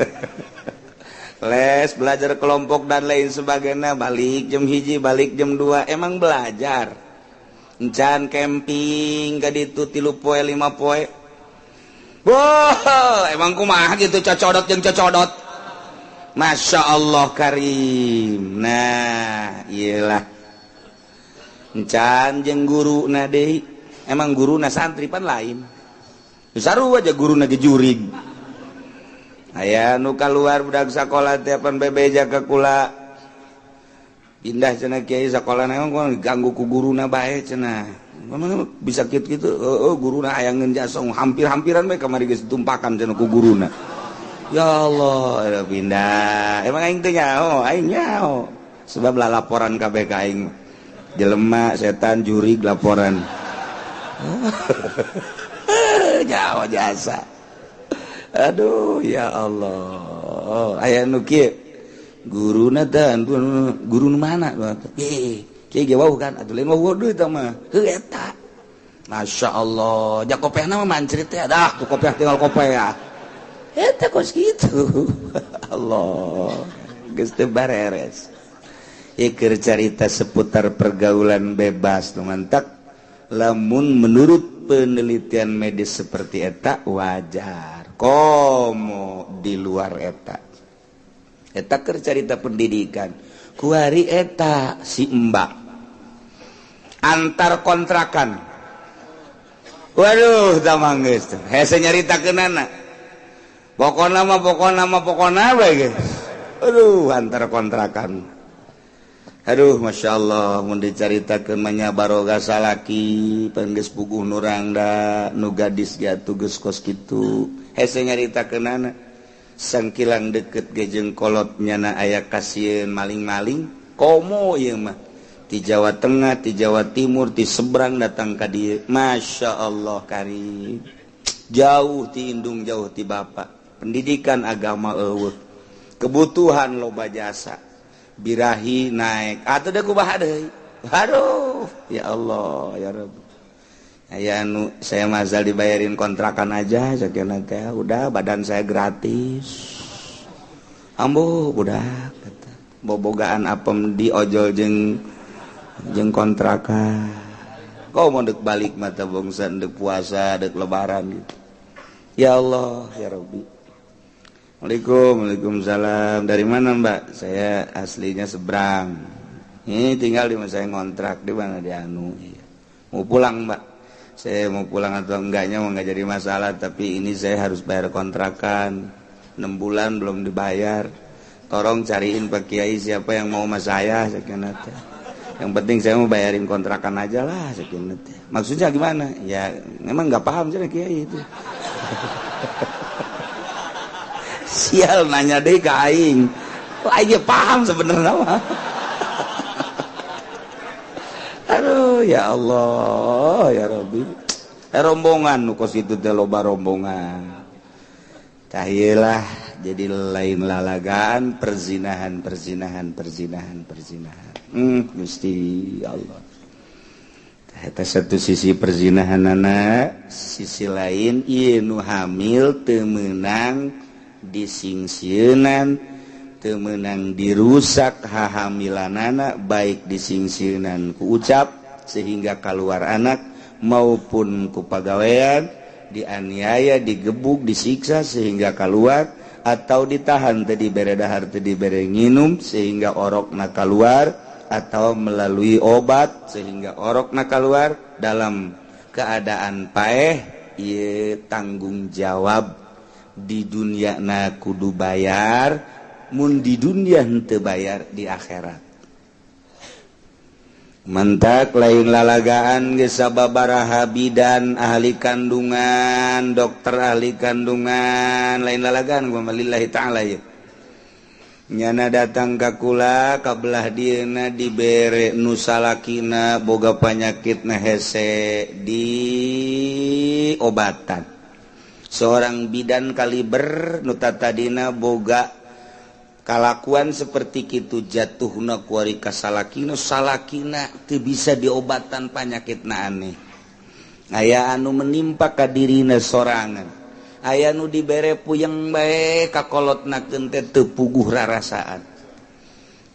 les belajar kelompok dan lain sebagainya, balik jam 1, balik jam 2. Emang belajar encan camping gak ditu 3 poe, 5 poe. Boh, emang kumaha gitu, cocodot jeung cocodot. Masya Allah Karim. Nah, iyalah, encan jeung guru na deui. Emang guru na santri pan lain, saru aja guru na jurig. Aya nu keluar budak sekolah tiapan bebeja ke kula, "Pindah," cenah, "Kiai, sekolah emang ganggu ku guruna bae," cenah. "Mana bisa kitu gitu?" "Oh, guruna ayangeun jasong, hampir-hampiran bae kamari geus ditumpakan," cenah, "ku guruna." Ya Allah, ya pindah. Emang aing teh nyaho? Aing nyaho sebab lah laporan kabeh ka aing, jelema setan jurig laporan nyaho jasa. Aduh, ya Allah, aya nu kieu guruna teh, guru nu mana kieu kieu ge wau kan atuh, lain wau deui eta mah. Heuh, eta Masya Allah, ja kopeahna mah mancrit teh, dah tuh kopeah, tinggal kopeah eta kos kitu. Allah, geus teu bareres. Ieu carita seputar pergaulan bebas nu mantak lamun menurut penelitian medis seperti eta wajar, komo di luar eta. Eta keur carita pendidikan. Kuari eta si mbak antar kontrakan. Waduh, damang geus hese nyaritakeunana. Pokona mah, pokona mah, pokona bae geus. Aduh, antar kontrakan. Aduh, Masya Allah, mun dicaritakeun mah nya, baroga salaki pan geus puguh nurangda, nu gadis ge atuh geus kos kitu. Hese nyaritakeunana. Sangkilang deket ge jeung kolot nyana aya kasieun maling-maling. Komo ieu mah di Jawa Tengah, di Jawa Timur, di seberang datang ka dieu. Masya Allah Karim. Jauh ti indung, jauh ti bapak. Pendidikan agama eueuh. Kebutuhan loba jasa. Birahi naik atau deh kumaha deui. Aduh, ya Allah, ya Rabb. Aya nu saya mazal dibayarin kontrakan aja sakieu teh, udah badan saya gratis. Ambo budak kata. Bobogaan apem di ojol jeung jeung kontrakan. Kau mau dek balik mata bangsa, dek puasa, dek Lebaran gitu. Ya Allah, ya Rabbi. Assalamualaikum. Waalaikumsalam. Dari mana, Mbak? Saya aslinya seberang. Ini tinggal di mana? Saya ngontrak di mana? Di anu. Iya. Mau pulang, Mbak? Saya mau pulang atau enggaknya mau nggak jadi masalah, tapi ini saya harus bayar kontrakan, 6 bulan belum dibayar. Tolong cariin Pak Kiai siapa yang mau sama saya. Sekian, yang penting saya mau bayarin kontrakan aja lah. Sekian. Maksudnya gimana ya? Memang nggak paham sih Kiai itu. Sial, nanya deh ke aing. Aing paham sebenarnya mah. Aduh, ya Allah, ya Rabbi. Rombongan nu kos itu teh, loba rombongan. Cahilah jadi lain lalagaan perzinahan, perzinahan, perzinahan, perzinahan. Gusti Allah. Eta satu sisi perzinahan anak, sisi lain ieu nu hamil teu meunang disingsieunan, teu meunang dirusak hahamilanana, baik disingsieunan ku ucap sehingga keluar anak maupun ku pagawean, dianiaya, digebuk, disiksa sehingga keluar, atau ditahan, teu dibere dahar, teu dibere nginum sehingga orokna keluar, atau melalui obat sehingga orokna keluar dalam keadaan paeh. Ieu tanggung jawab di dunia na kudu bayar. Mun di dunia henteu bayar, di akhirat. Mentak lain lalagaan geus sababaraha bidan ahli kandungan, dokter ahli kandungan, lain lalagaan gua. Lillahi ta'ala ya. Nyana datang ka kula, kabelah dieuna dibere nu salakina boga panyakit na hese di obatan. Seorang bidan kaliber nu tadina boga kalakuan seperti itu, jatuhna kuari ka salakina, salakina teu bisa diobatan panyakit na aneh. Aya anu menimpa ka dirina sorangan, aya nu dibere puyeng bae kakolotnakeun teh teu puguh rarasaan.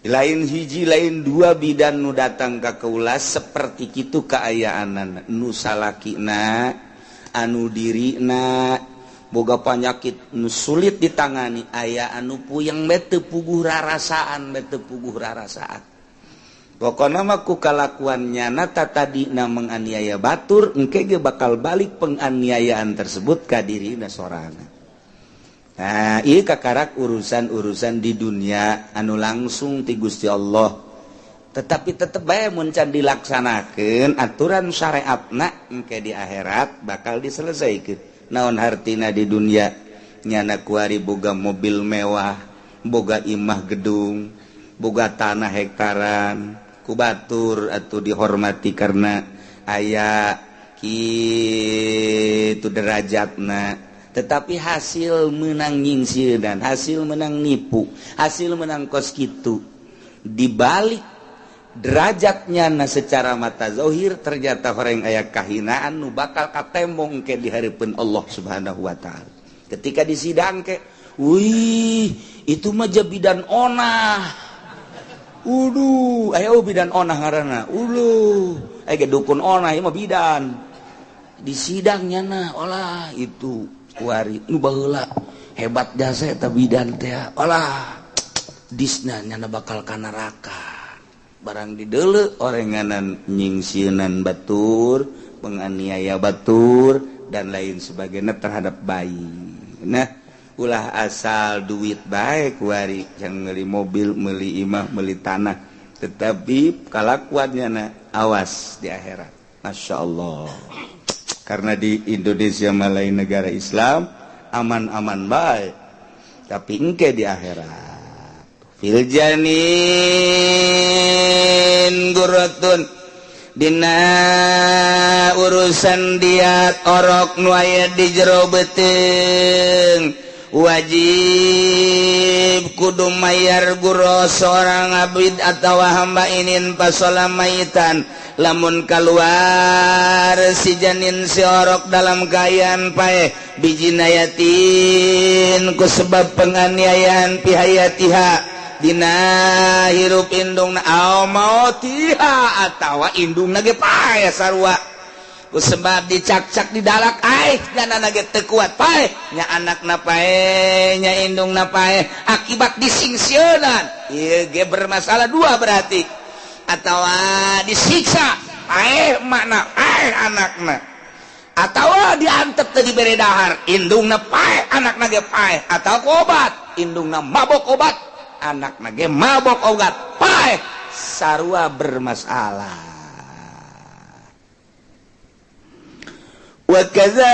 Lain hiji, lain dua bidan nu datang ka kaula seperti kitu kaayaanan, nu salakina anu dirina boga panyakit nu sulit ditangani. Aya anu puyeng bae teu puguh rarasaan, bae teu puguh rarasaan. Pokokna mah ku kalakuan nyana tadina menganiaya batur, engke ge bakal balik penganiayaan tersebut ka dirina sorangan. Nah, ieu kakarak urusan-urusan di dunia anu langsung ti Gusti Allah, tetapi tetep bae mun can dilaksanakeun aturan syariatna, engke di akhirat bakal diselesaikan. Naon hartina di dunia nyana kuari boga mobil mewah, boga imah gedung, boga tanah hektaran, ku batur atau dihormati karena aya kitu derajatna, tetapi hasil menang nyingsieunan dan hasil menang nipu, hasil menang kos kitu, dibalik derajatnya na secara mata zohir ternyata orang aya kahinaan nu bakal katembong ke di hareupeun Allah Subhanahu wa Ta'ala ketika disidang ke. Wih, itu mah bidan onah. Uduh, ayo bidan onah ngaranna. Uluh, aya dukun onah, ieu mah bidan. Di sidangnya nah, olah itu kuari nu baheula hebat jasa eta bidan teh. Olah, disna nyana bakal ka neraka. Barang dideuleu orenganan nyingsieunan batur, penganiaya batur dan lain sebagainya terhadap bayi. Nah, ulah asal duit bae kuari yang beli mobil, beli imah, beli tanah, tetapi kalakuannya na awas di akhirat. Masya Allah, karena di Indonesia malai negara Islam aman-aman baik, tapi engke di akhirat. Fil janin gurratun, dina urusan diat orok nu aya di jero beuteung, wajib kudu mayar guro seorang abid atau hamba inin pasola maitan, lamun keluar si janin, si orok dalam kaayaan paeh, bijinayatin ku sebab penganiayaan, pihayatiha dina hirup indung, au mautiha atawa indung ge paeh sarua. Ku sebab dicak-cak didalak aeh nyana ge teu kuat paeh nya anakna paeh nya indungna paeh akibat disingsieunan ieu ge bermasalah dua berarti atawa disiksa paeh emakna paeh anakna atawa diantep teu dibere dahar indungna paeh anakna ge paeh atawa ku obat indungna mabok obat anakna ge mabok obat paeh sarua bermasalah. Wa kaza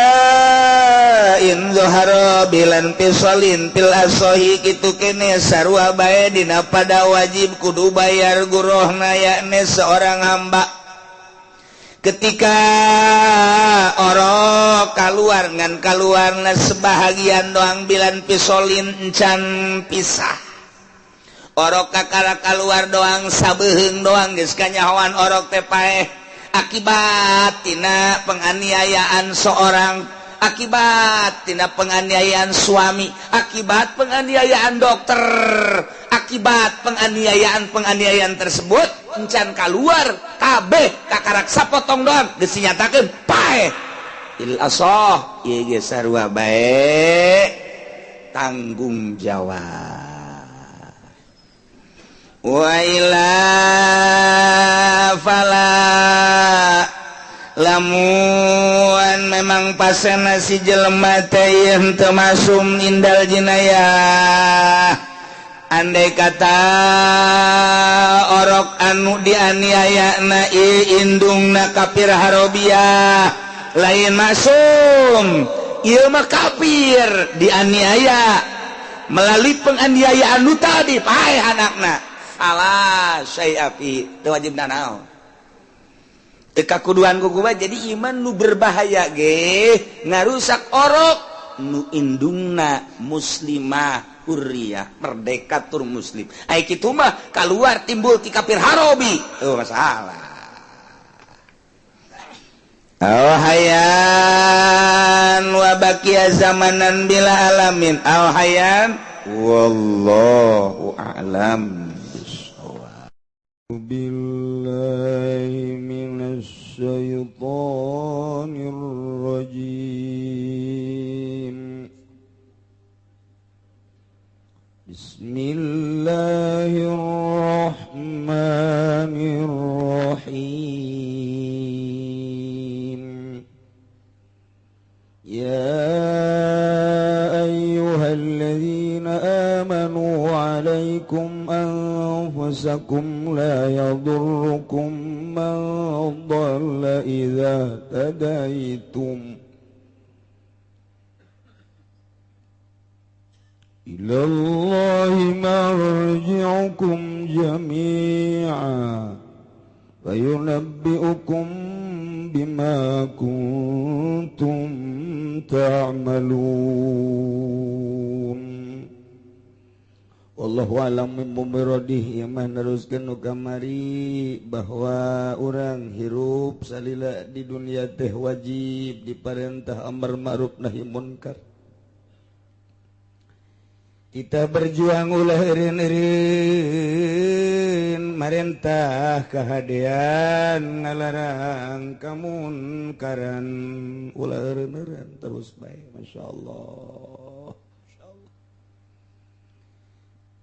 in zahara bilan fisalin fil asahi kitu kene sarua bae dina pada wajib kudu bayar gurohna yakni seorang hamba ketika orok kaluar ngan kaluarna sebahagian doang bilan pisolin encan pisah orok kakara kaluar doang sabeheung doang geus kanyahoan orok teh paeh akibat tina penganiayaan seorang, akibat tina penganiayaan suami, akibat penganiayaan dokter, akibat penganiayaan tersebut encan kaluar kabeh kakarak sapotong doang geus dinyatakeun paeh il asoh ieu ge sarua bae tanggung jawab. Wa ila fala lamun memang pasena si jelema teh henteu masum indal jinayah andai kata orok anu dianiaya na indungna kafir harobiyah lain masum ieu mah kafir dianiaya melalui penganiayaan nu tadi paeh anakna alah syai'a fi teu wajib nanaon teu kakuduan ku kumaha jadi iman nu berbahaya ge ngarusak orok nu indungna muslimah hurriyah merdeka tur muslim ai kitu mah kaluar timbul ti kafir harobi oh masalah. Aw hayan wa baqiya zamanan bila alamin aw hayan wallahu a'lam bissawab. Billahi minasy syaithanir rajim. Bismillahirrahmanirrahim. Ya ayyuhalladzina amanu alaikum anfusakum la yadurrukum man dhalla idza tadaitum ila Allahi marji'ukum jami'a fayunabbi'ukum bima kuntum ta'malun. Wallahu a'lam bimuradih. Ieu mah neruskeun nu kamari bahwa urang hirup salila di dunia teh wajib diparentah amar ma'ruf nahi munkar. Kita berjuang ulah eureun-eureun marentah kahadean ngalarang kamunkaran ulah eureun-eureun terus bae masyaallah.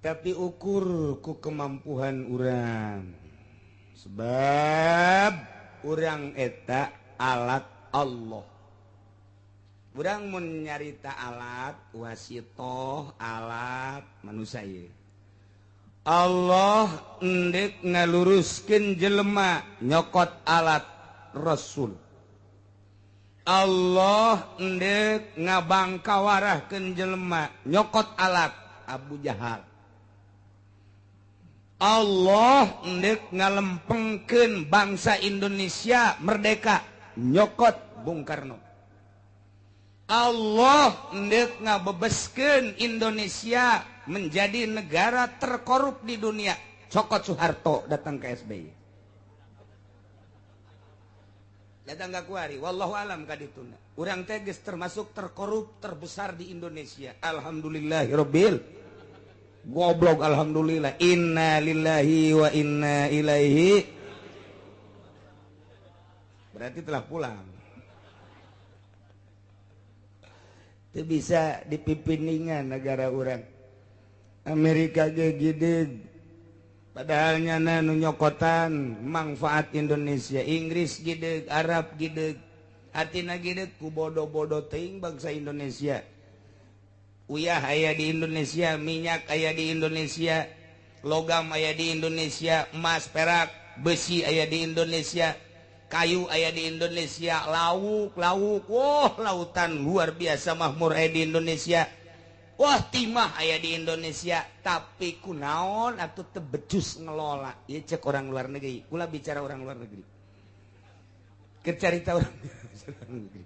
Tapi ukur ku kemampuan urang sebab urang eta alat Allah. Urang mun nyarita alat wasitoh alat manusia ieu. Allah endek ngaluruskeun jelema nyokot alat Rasul. Allah endek ngabangkawarahkeun jelema nyokot alat Abu Jahal. Allah endek ngalempengkeun bangsa Indonesia merdeka nyokot Bung Karno. Allah endek ngabebeskeun Indonesia menjadi negara terkorup di dunia cokot Soeharto datang ke SBY datang ke kuari wallahu alam kadituna urang teh geus termasuk terkorup terbesar di Indonesia. Alhamdulillahirabbil goblok alhamdulillah inna lillahi wa inna ilaihi berarti telah pulang. Teu bisa dipipiningan negara urang. Amerika ge gideg, padahal nyana nu nyokotan manfaat Indonesia. Inggris gideg, Arab gideg, atina gideg ku bodoh-bodoh teuing bangsa Indonesia. Uyah aya di Indonesia, minyak aya di Indonesia, logam aya di Indonesia, emas, perak, besi aya di Indonesia, kayu aya di Indonesia, lauk lauk, wah, lautan luar biasa makmur aya di Indonesia, wah, timah aya di Indonesia. Tapi kunaon atau teu becus ngelola ya? Cek orang luar negeri, kula bicara orang luar negeri, kecarita orang negeri,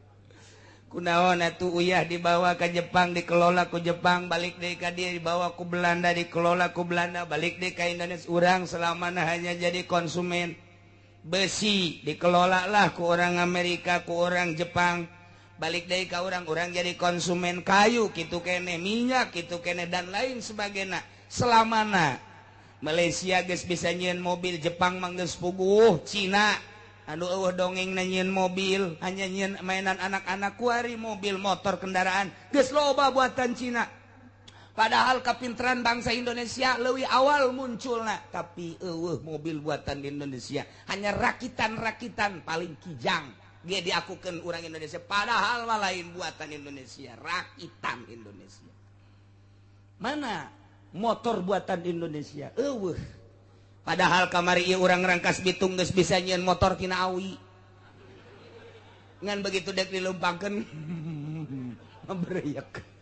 kunaon atuh uyah dibawa ke Jepang, dikelola ku Jepang, balik deui ka dieu, dibawa ku Belanda, dikelola ku Belanda, balik deui ka Indonesia, urang selamana hanya jadi konsumen. Besi dikelola lah ku orang Amerika, ku orang Jepang, balik deui ka urang, urang jadi konsumen. Kayu gitu kene, minyak gitu kene, dan lain sebagainya. Selamana Malaysia geus bisa nyieun mobil, Jepang mah geus puguh, Cina anu euweuh dongeng nyieun mobil, hanya nyieun mainan anak-anak. Kuari mobil, motor, kendaraan geus loba buatan Cina. Padahal kepintaran bangsa Indonesia lebih awal munculna, tapi euweuh mobil buatan di Indonesia, hanya rakitan-rakitan. Paling Kijang dia diakukan orang Indonesia, padahal mah lain buatan Indonesia, rakitan Indonesia. Mana motor buatan Indonesia? Euweuh. Padahal kamari ieu urang Rangkas Bitung geus bisa nyieun motor tina awi, ngan begitu dek dilumpangkeun bereyak.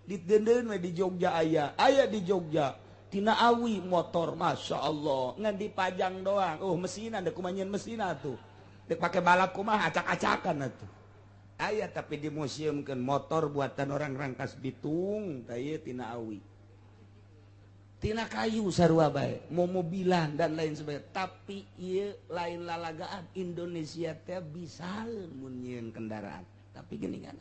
Ditendeun we di Jogja, aya aya di Jogja tina awi motor, masya Allah, ngan dipajang doang. Oh, mesin ada, kumaha nyieun mesin atuh? Dek pake balap kumaha? Acak-acakan atuh. Aya, tapi dimuseumkeun motor buatan orang Rangkas Bitung. Tah, ieu tina awi, tina kayu sarua bae, momobilan dan lain sebagainya. Tapi ieu lain lalagaan, Indonesia teh bisa mun nyieun kendaraan, tapi gini kan.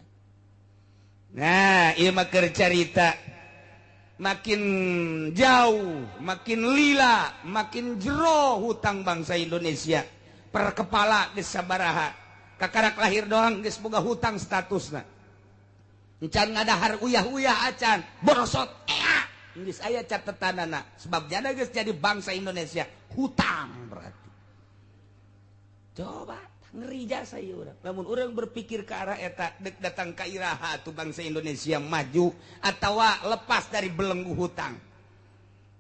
Nah, ieu mah keur carita makin jauh, makin lila, makin jero hutang bangsa Indonesia per kepala geus sabaraha. Kakarak lahir doang geus boga hutang statusna. Encan ngadahar uyah-uyah acan, borosot ea. Geus aya catetanana, sebab jana geus jadi bangsa Indonesia hutang berarti. Coba, ngeri jasa ieu urang. Lamun urang berpikir ke arah eta, dek datang ka iraha tuh bangsa Indonesia maju atawa lepas dari belenggu hutang?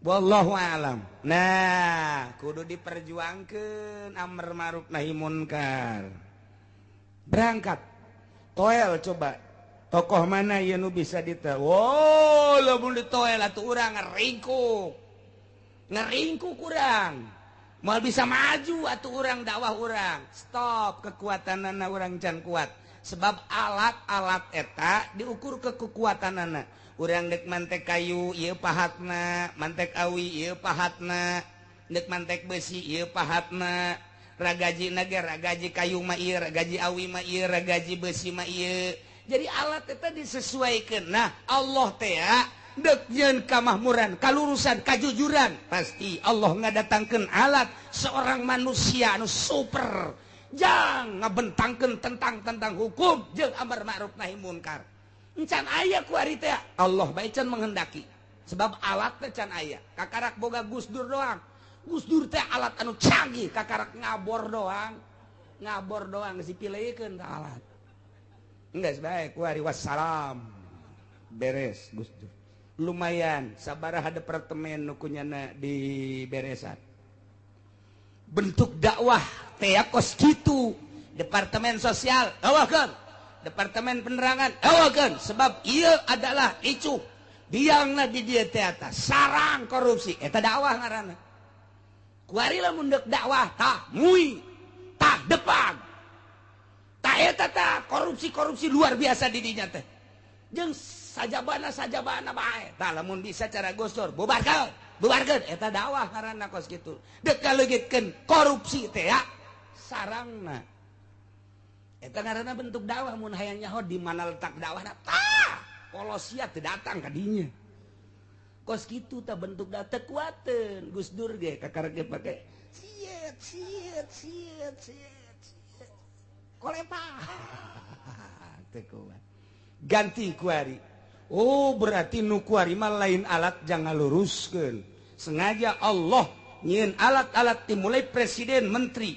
Wallahu alam. Nah, kudu diperjuangkan amar ma'ruf nahi munkar. Berangkat. Toel coba. Tokoh mana yang nu bisa dite? Wow, lamun ditoel atuh urang ngeringkuk. Ngeringkuk kurang. Mau bisa maju atau urang dakwah urang. Stop, kekuatan urang can kuat. Sebab alat-alat eta diukur ke kekuatan anak. Urang dek mantek kayu ieu pahatna, mantek awi ieu pahatna, dek mantek besi ieu pahatna, ragaji naga, ragaji kayu mah ieu, ragaji awi mah ieu, ragaji besi mah ieu. Jadi alat eta disesuaikan. Nah, Allah teh dek nyeun kamakmuran, kalurusan, kajujuran, pasti Allah ngadatangkeun alat seorang manusia anu super jang ngabentangkeun tentang tentang hukum jeung amar ma'ruf nahi munkar. Encan aya kuari teh, Allah bae can menghendaki, sebab alat teh can aya. Kakarak boga Gus Dur doang. Gus Dur teh alat anu canggih, kakarak ngabor doang, ngabor doang geus dipilihkeun alat. Enggeus bae kuari, wassalam, beres. Gus Dur lumayan sabaraha departemen nu kunyana di beresan. Bentuk dakwah teh kos kitu. Departemen sosial awakeun, departemen penerangan awakeun, sebab ieu adalah icu biangna di dieu teh atas sarang korupsi. Eta dakwah ngaranna. Kuari lamun deuk dakwah, tah mui, tah depag, tah eta tah korupsi-korupsi luar biasa di dinya teh, jeung sajabana sajabana bae. Tah, lamun bisa cara Gus Dur, bubarkeun, bubarkeun. Eta dakwah ngaranna kos kitu, deuk ngaleungitkeun korupsi teh ya sarangna. Eta ngaranna bentuk dakwah. Mun hayang nyaho di mana letak dakwahna, tah polosia teu datang ka dinya. Kos kitu tah bentuk dakwah. Teu kuateun Gus Dur ge, kakarek ge pake siet siet siet siet siet kolepa, teu kuat. Ganti kuari. Oh berarti nu kuari mah lain alat jangan luruskeun. Sengaja Allah nyieun alat-alat dimulai presiden, menteri,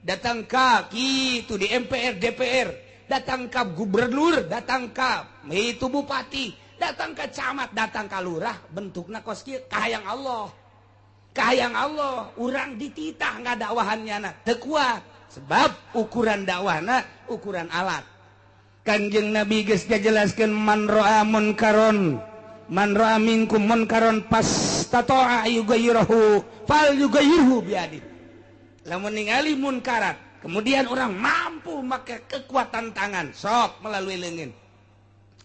datang ka kitu di MPR, DPR, datang ka gubernur, datang ka itu bupati, datang ke camat, datang ka lurah, bentukna kos kieu kahayang Allah. Kahayang Allah, urang dititah ngadakwahannya na teu kuat sebab ukuran dakwahna ukuran alat. Kanjeng Nabi geus ngajelaskeun man ra'a munkaron, man ra'a minkum munkaron fastata'a yughayyiruhu fal yughayyirhu biadi. Lamun ningali munkarat, kemudian orang mampu make kekuatan tangan, sok melalui leungeun.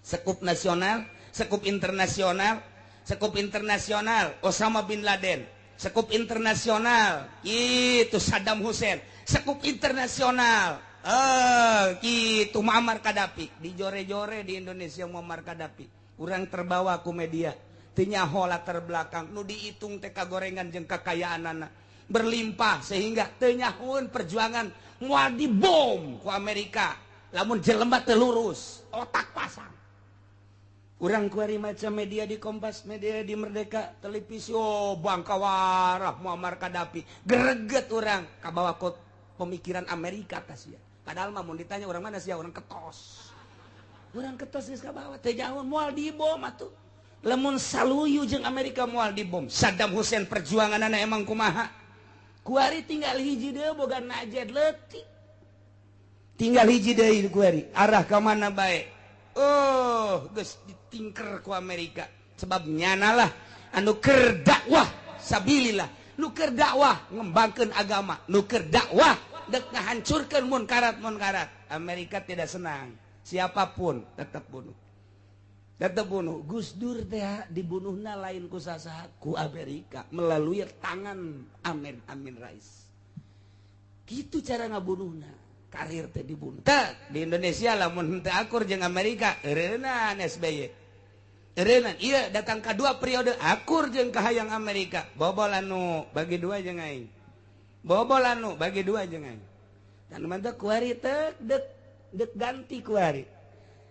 Sekup nasional, sekup internasional, sekup internasional Osama bin Laden, sekup internasional itu Saddam Hussein, sekup internasional gitu Muammar Gaddafi. Dijore-jore di Indonesia Muammar Gaddafi. Urang terbawa ku media, teu nyaho latar belakang, nu dihitung teh kagorengan jeung kekayaanana berlimpah sehingga teu nyahoeun perjuangan moal dibom ku Amerika. Lamun jelema teu lurus, otak pasang. Urang kuari maca media di Kompas, media di Merdeka, televisi, oh bangkawarah Muammar Gaddafi. Greget urang kabawa ku pemikiran Amerika tas ya. Padahal mah mun ditanya orang mana sih, orang ketos. Urang ketos geus kabawa teu jauh moal dibom atuh. Lamun saluyu jeung Amerika moal dibom. Saddam Hussein perjuanganana emang kumaha? Kuari tinggal hiji deui boga najed leutik. Tinggal hiji deui kuari, arah ka mana bae. Oh, geus ditingker ku Amerika. Sebab nyanalah anu keur dakwah sabilillah, nu keur dakwah ngembangkeun agama, nu keur dakwah dek ngahancurkeun munkarat-munkarat. Amerika tidak senang. Siapapun tetap bunuh. Tetap bunuh. Gus Dur teh dibunuhna lain ku sasaha, ku Amerika melalui tangan Amin Amin Rais. Gitu cara ngabunuhna. Karir teh dibunuh. Teh di Indonesia lamun henteu akur jeung Amerika, eureunnan SBY. Eureunnan ieu datang ka dua periode akur jeung kahayang Amerika. Bobol anu bagi dua jeung aing. Bobol anu bagi dua jeung aing. Dan mantap kuari teh dek dek ganti kuari.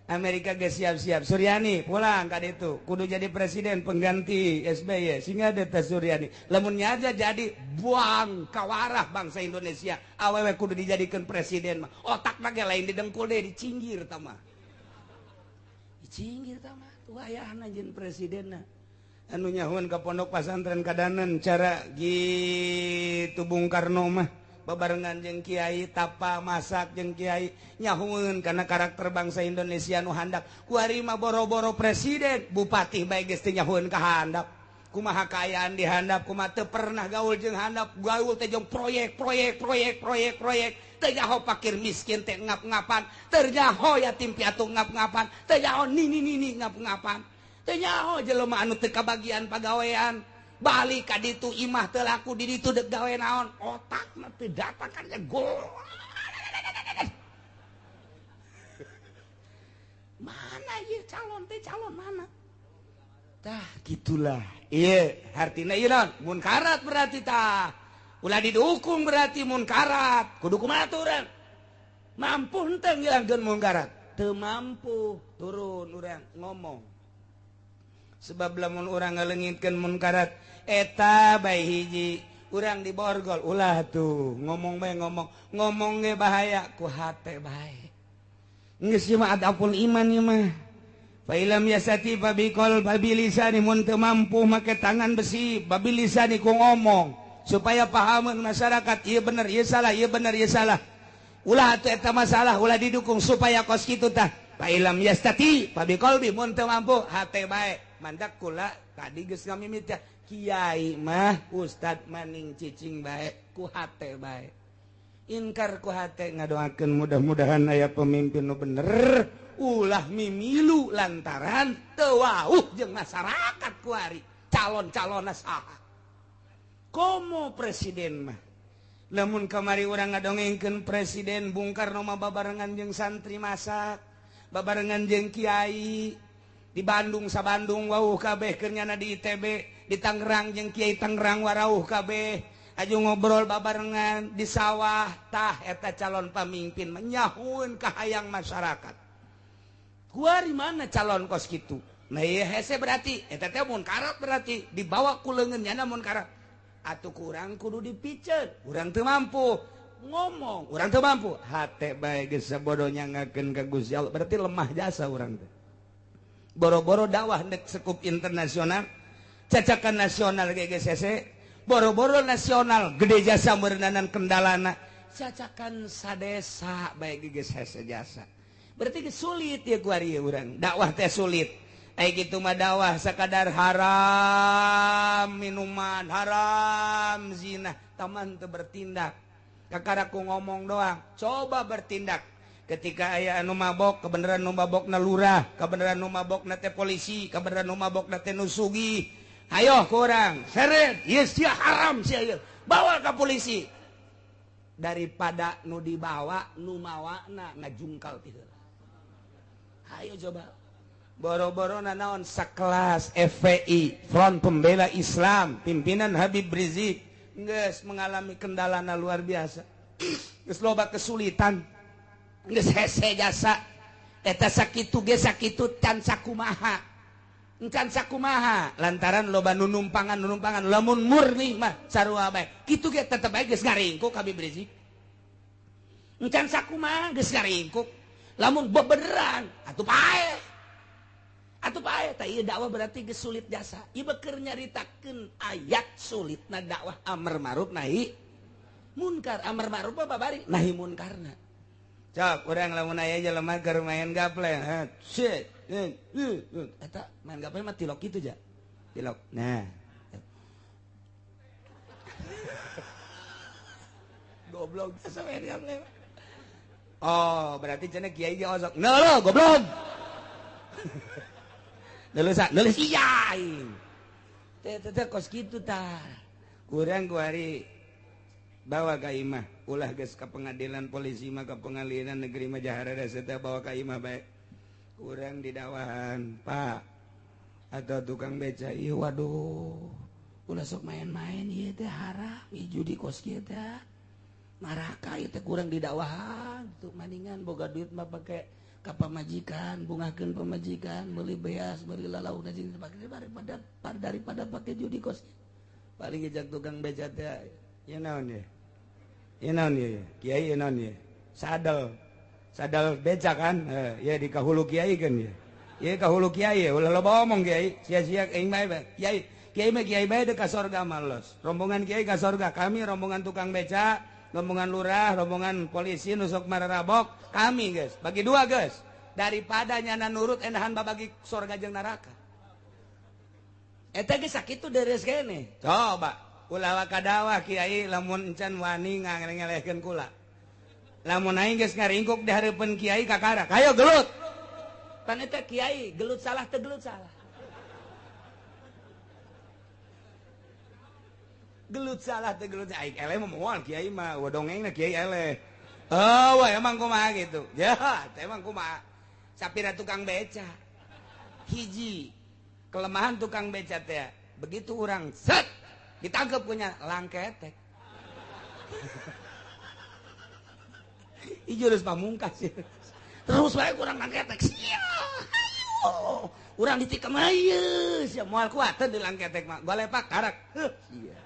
Amerika geus siap-siap. Suryani pulang ka ditu, kudu jadi presiden pengganti SBY. Sehingga ada Suryani. Lamun aja jadi buang kawarah bangsa Indonesia. Awewe kudu dijadikan presiden mah. Otak mah ge lain didengkul deh, dicinggir tah mah. Dicinggir tah mah. Wayahna jeung presidenna. Anu nyahuan ka pondok pasantren kadanan cara gitu Bung Karno mah. Babarengan jeung kiai tapa masak jeung kiai nyahueun kana karakter bangsa Indonesia nu handap. Kuari mah boro-boro presiden, bupati bae geus teu nyahueun ka handap. Kumaha kaayaan di handap, kumaha teu pernah gaul jeung handap, gaul teh jeung proyek proyek proyek proyek proyek. Teu nyaho fakir miskin teh ngap-ngapan, teu nyaho yatim piatu ngap-ngapan, teu nyaho nini-nini ngap-ngapan. Teu nyaho jelema anu teu kabagian pagawean. Balik ka ditu imah teu laku di ditu dek gawe naon, otak mah teu datang kan gol. Mana ieu calon teh, calon mana? Tah gitulah. Ieu hartina ieu naon? Munkarat berarti tah. Ulah didukung berarti munkarat. Kudu kumaha urang? Mampu henteu ngilangkeun munkarat? Teu mampu, turun urang ngomong. Sebab lamun urang ngalengitkeun munkarat eta bae hiji urang diborgol ulah tuh ngomong bae ngomong ngomong ge bahaya ku hate bae geus ieu mah adapun iman ieu mah. Fa ilam yasati babiqol babilisani mun teu mampu make tangan besi babilisani ku ngomong supaya pahameun masyarakat ieu bener ieu salah ieu bener ieu salah ulah atuh eta masalah ulah didukung supaya kos kitu tah. Fa ilam yastati babiqolbi mun teu mampu hate bae. Mandak kula tadi geus ngamimit ya kiai mah ustad maning cicing bae ku hate bae inkar ku hate ngadoakeun mudah-mudahan aya pemimpin nu bener ulah mimilu lantaran teu wauh jeung masyarakat kuari calon-calonna saha komo presiden mah. Lamun kamari urang ngadongengkeun presiden Bung Karno mah babarengan jeung santri masak babarengan jeung kiai di Bandung sa Bandung wauh kabeh keur nyana di ITB di Tangerang jeung Kiai Tangerang warauh kabeh aju ngobrol babarengan di sawah tah eta calon pamimpin menyahueun kahayang masyarakat. Kuari mana calon kos kitu? Nah ieu hese berarti eta teh munkarat berarti dibawa ku leungeun nyana munkarat. Atuh kurang kudu dipiceun, urang teu mampu ngomong, urang teu mampu. Hate bae geus sabodo nyangakeun ka Gusti Allah, berarti lemah jasa urang teh. Boro-boro dakwah nek sekup internasional, cacakan nasional ge geus hese, boro-boro nasional gede jasa meureunanan kendalana, cacakan sadesa bae ge geus hese jasa. Berarti sulit ya kuari urang dakwah teh sulit. Ai kitu mah dakwah sakadar haram minuman, haram zina, taman teu bertindak. Kakara ku ngomong doang, coba bertindak. Ketika aya anu mabok, kebenaran nu mabokna lurah, kebenaran nu mabokna teh polisi, kebenaran nu mabokna teh nu sugih. Hayo ku urang, seret, ieu sia haram sia ieu. Bawa ka polisi. Daripada nu dibawa, nu mawana ngajungkal ti heula. Ayo coba boro-boro nanaon sakelas FPI Front Pembela Islam pimpinan Habib Rizik geus mengalami kendalana luar biasa, geus loba kesulitan, geus hese jasa eta sakitu ge sakitu can sakumaha, can sakumaha lantaran loba nunumpangan lamun murni mah sarua bae kitu ge tetep bae geus ngaringkuk Habib Rizik, can sakumaha geus ngaringkuk. Lamun bebeneran atuh paeh. Atuh paeh tah ieu dakwah berarti geus sulit jasa. Ieu keur nyaritakeun ayat sulitna dakwah amar ma'ruf nahi munkar. Amar ma'ruf mah babari nahi munkarna. Cok urang lamun aya jelema keur main gaple, shit. Eta main gaple mah tilok kitu ja. Tilok. Nah. Goblok jasa main gaple. Oh, berarti cenah kiai ge osok. Neuleuh goblok. Neuleuh sa, neuleuh sia aing. Teh teh kos kitu tah. Kurang ku hari bawa ka imah, ulah geus ka pengadilan polisi mah ka pengadilan negeri mah jahara teh bawa ka imah bae. Kurang didakwahan, Pak. Atau tukang beca, ieu waduh. Ulah sok main-main ieu teh haram, ieu judi kos kieu teh. Maraka itu kurang didakwahan tuh maningan boga duit mah pake ka pamajikan, bungahkeun pamajikan, meuli beas, meuli lalauna jeung dipake daripada pake judi kos. Paling ngejak tukang beca teh, ieu naon ye? Ieu naon ye? Kiai ieu naon ye? Sadel. Sadel beca kan? Ye di kahulu kiai kan ye. Ye kahulu kiai, ulah loba omong kiai, sia-sia aing mah kiai. Kiai mah kiai bae ka sorga mah los. Rombongan kiai ka sorga, kami rombongan tukang beca, rombongan lurah, rombongan polisi nusok mararabok, kami guys, bagi dua guys. Daripada nyana nurut enahan babagi sorga jeung neraka. Eta geus sakitu deres kene. Coba ulah wakadawah kiai lamun encan wani ngangelehkeun kula. Lamun aing geus ngaringkuk di hareupeun kiai kakara, hayo gelut. Pan eta kiai gelut salah teu gelut salah. Gelut salah teh gelut aing eleh mah moal kiai mah dongengna kiai eleh. Oh, wah emang kumaha gitu. Ya, emang kumaha. Sapira tukang beca. Hiji kelemahan tukang beca teh, begitu urang set ditangkep punya langketek. Ieu jurus pamungkas. Terus bae kurang langketek. Sia. Ayo. Urang ditikam ieu sia moal kuateun di langketek mah. Golepak karak. Heuh sia.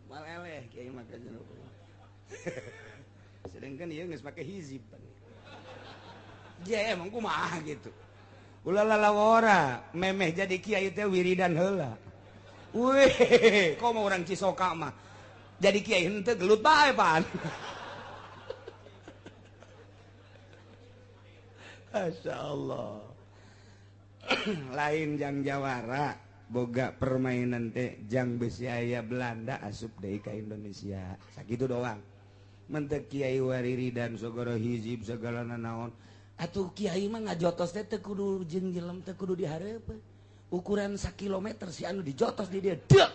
Mal eleh kiai mah sedangkan ieu geus make hizib. Je emang kumaha gitu. Ulah lalawora memeh jadi kiai teh wiridan heula. Wih, komo urang Cisoka mah. Jadi kiai henteu gelut bae pan. Masya Allah. Lain jang jawara boga permainan teh jang besi aya Belanda asup deui ka Indonesia. Sakitu doang. Mentek kiai wariridan sagala hizib sagala nanaon. Atuh kiai mah ngajotos teh teu kudu jeung jelem teu kudu dihareupeun. Ukuran sakilometer si anu dijotos di dia. Deuk.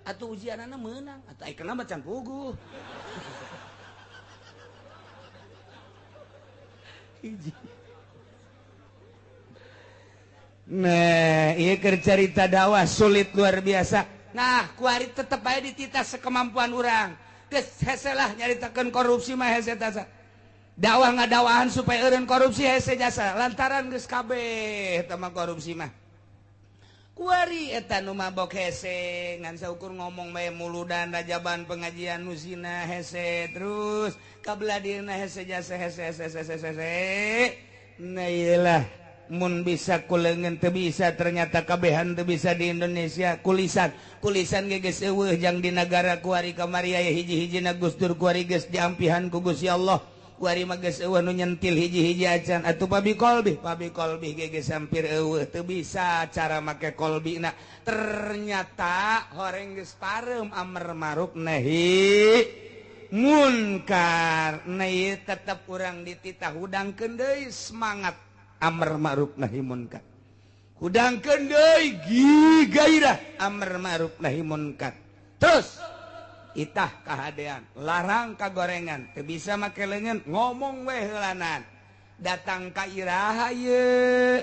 Atuh ujianana meunang. Atuh ai kenapa can puguh. Hiji. Nah, ieu keur carita dakwah sulit luar biasa. Nah, kuari tetep bae dititah sekemampuan urang. Geus hese lah nyaritakeun korupsi mah hese tasa. Dakwah ngadakwahan supaya eureun korupsi hese jasa lantaran geus kabeh eta mah korupsi mah. Kuari eta nu mabok hese ngan saukur ngomong bae muludan rajaban pengajian nu zina hese terus kabelah dieuna hese jasa hese hese hese hese. Nah iyalah mun bisa kulengan teu bisa ternyata kabehan teu bisa di Indonesia kulisan kulisan ge geus eueuh jang di nagara kuari kamari aya hiji-hijina Gus Dur kuari geus diampihan ku Gusti Allah. Kuari mah geus eueuh nu nyentil hiji-hiji acan atuh pabi kolbi ge geus hampir eueuh teu bisa cara make kolbina ternyata horeng geus pareum amar ma'ruf nahi munkar. Nah ieu tetep urang dititah hudangkeun deui semangat amar ma'ruf nahi munkar, hudangkeun deui gairah amar ma'ruf nahi munkar. Terus itah kahadean larang kagorengan teu bisa make leungeun ngomong we heulanan datang ka iraha ye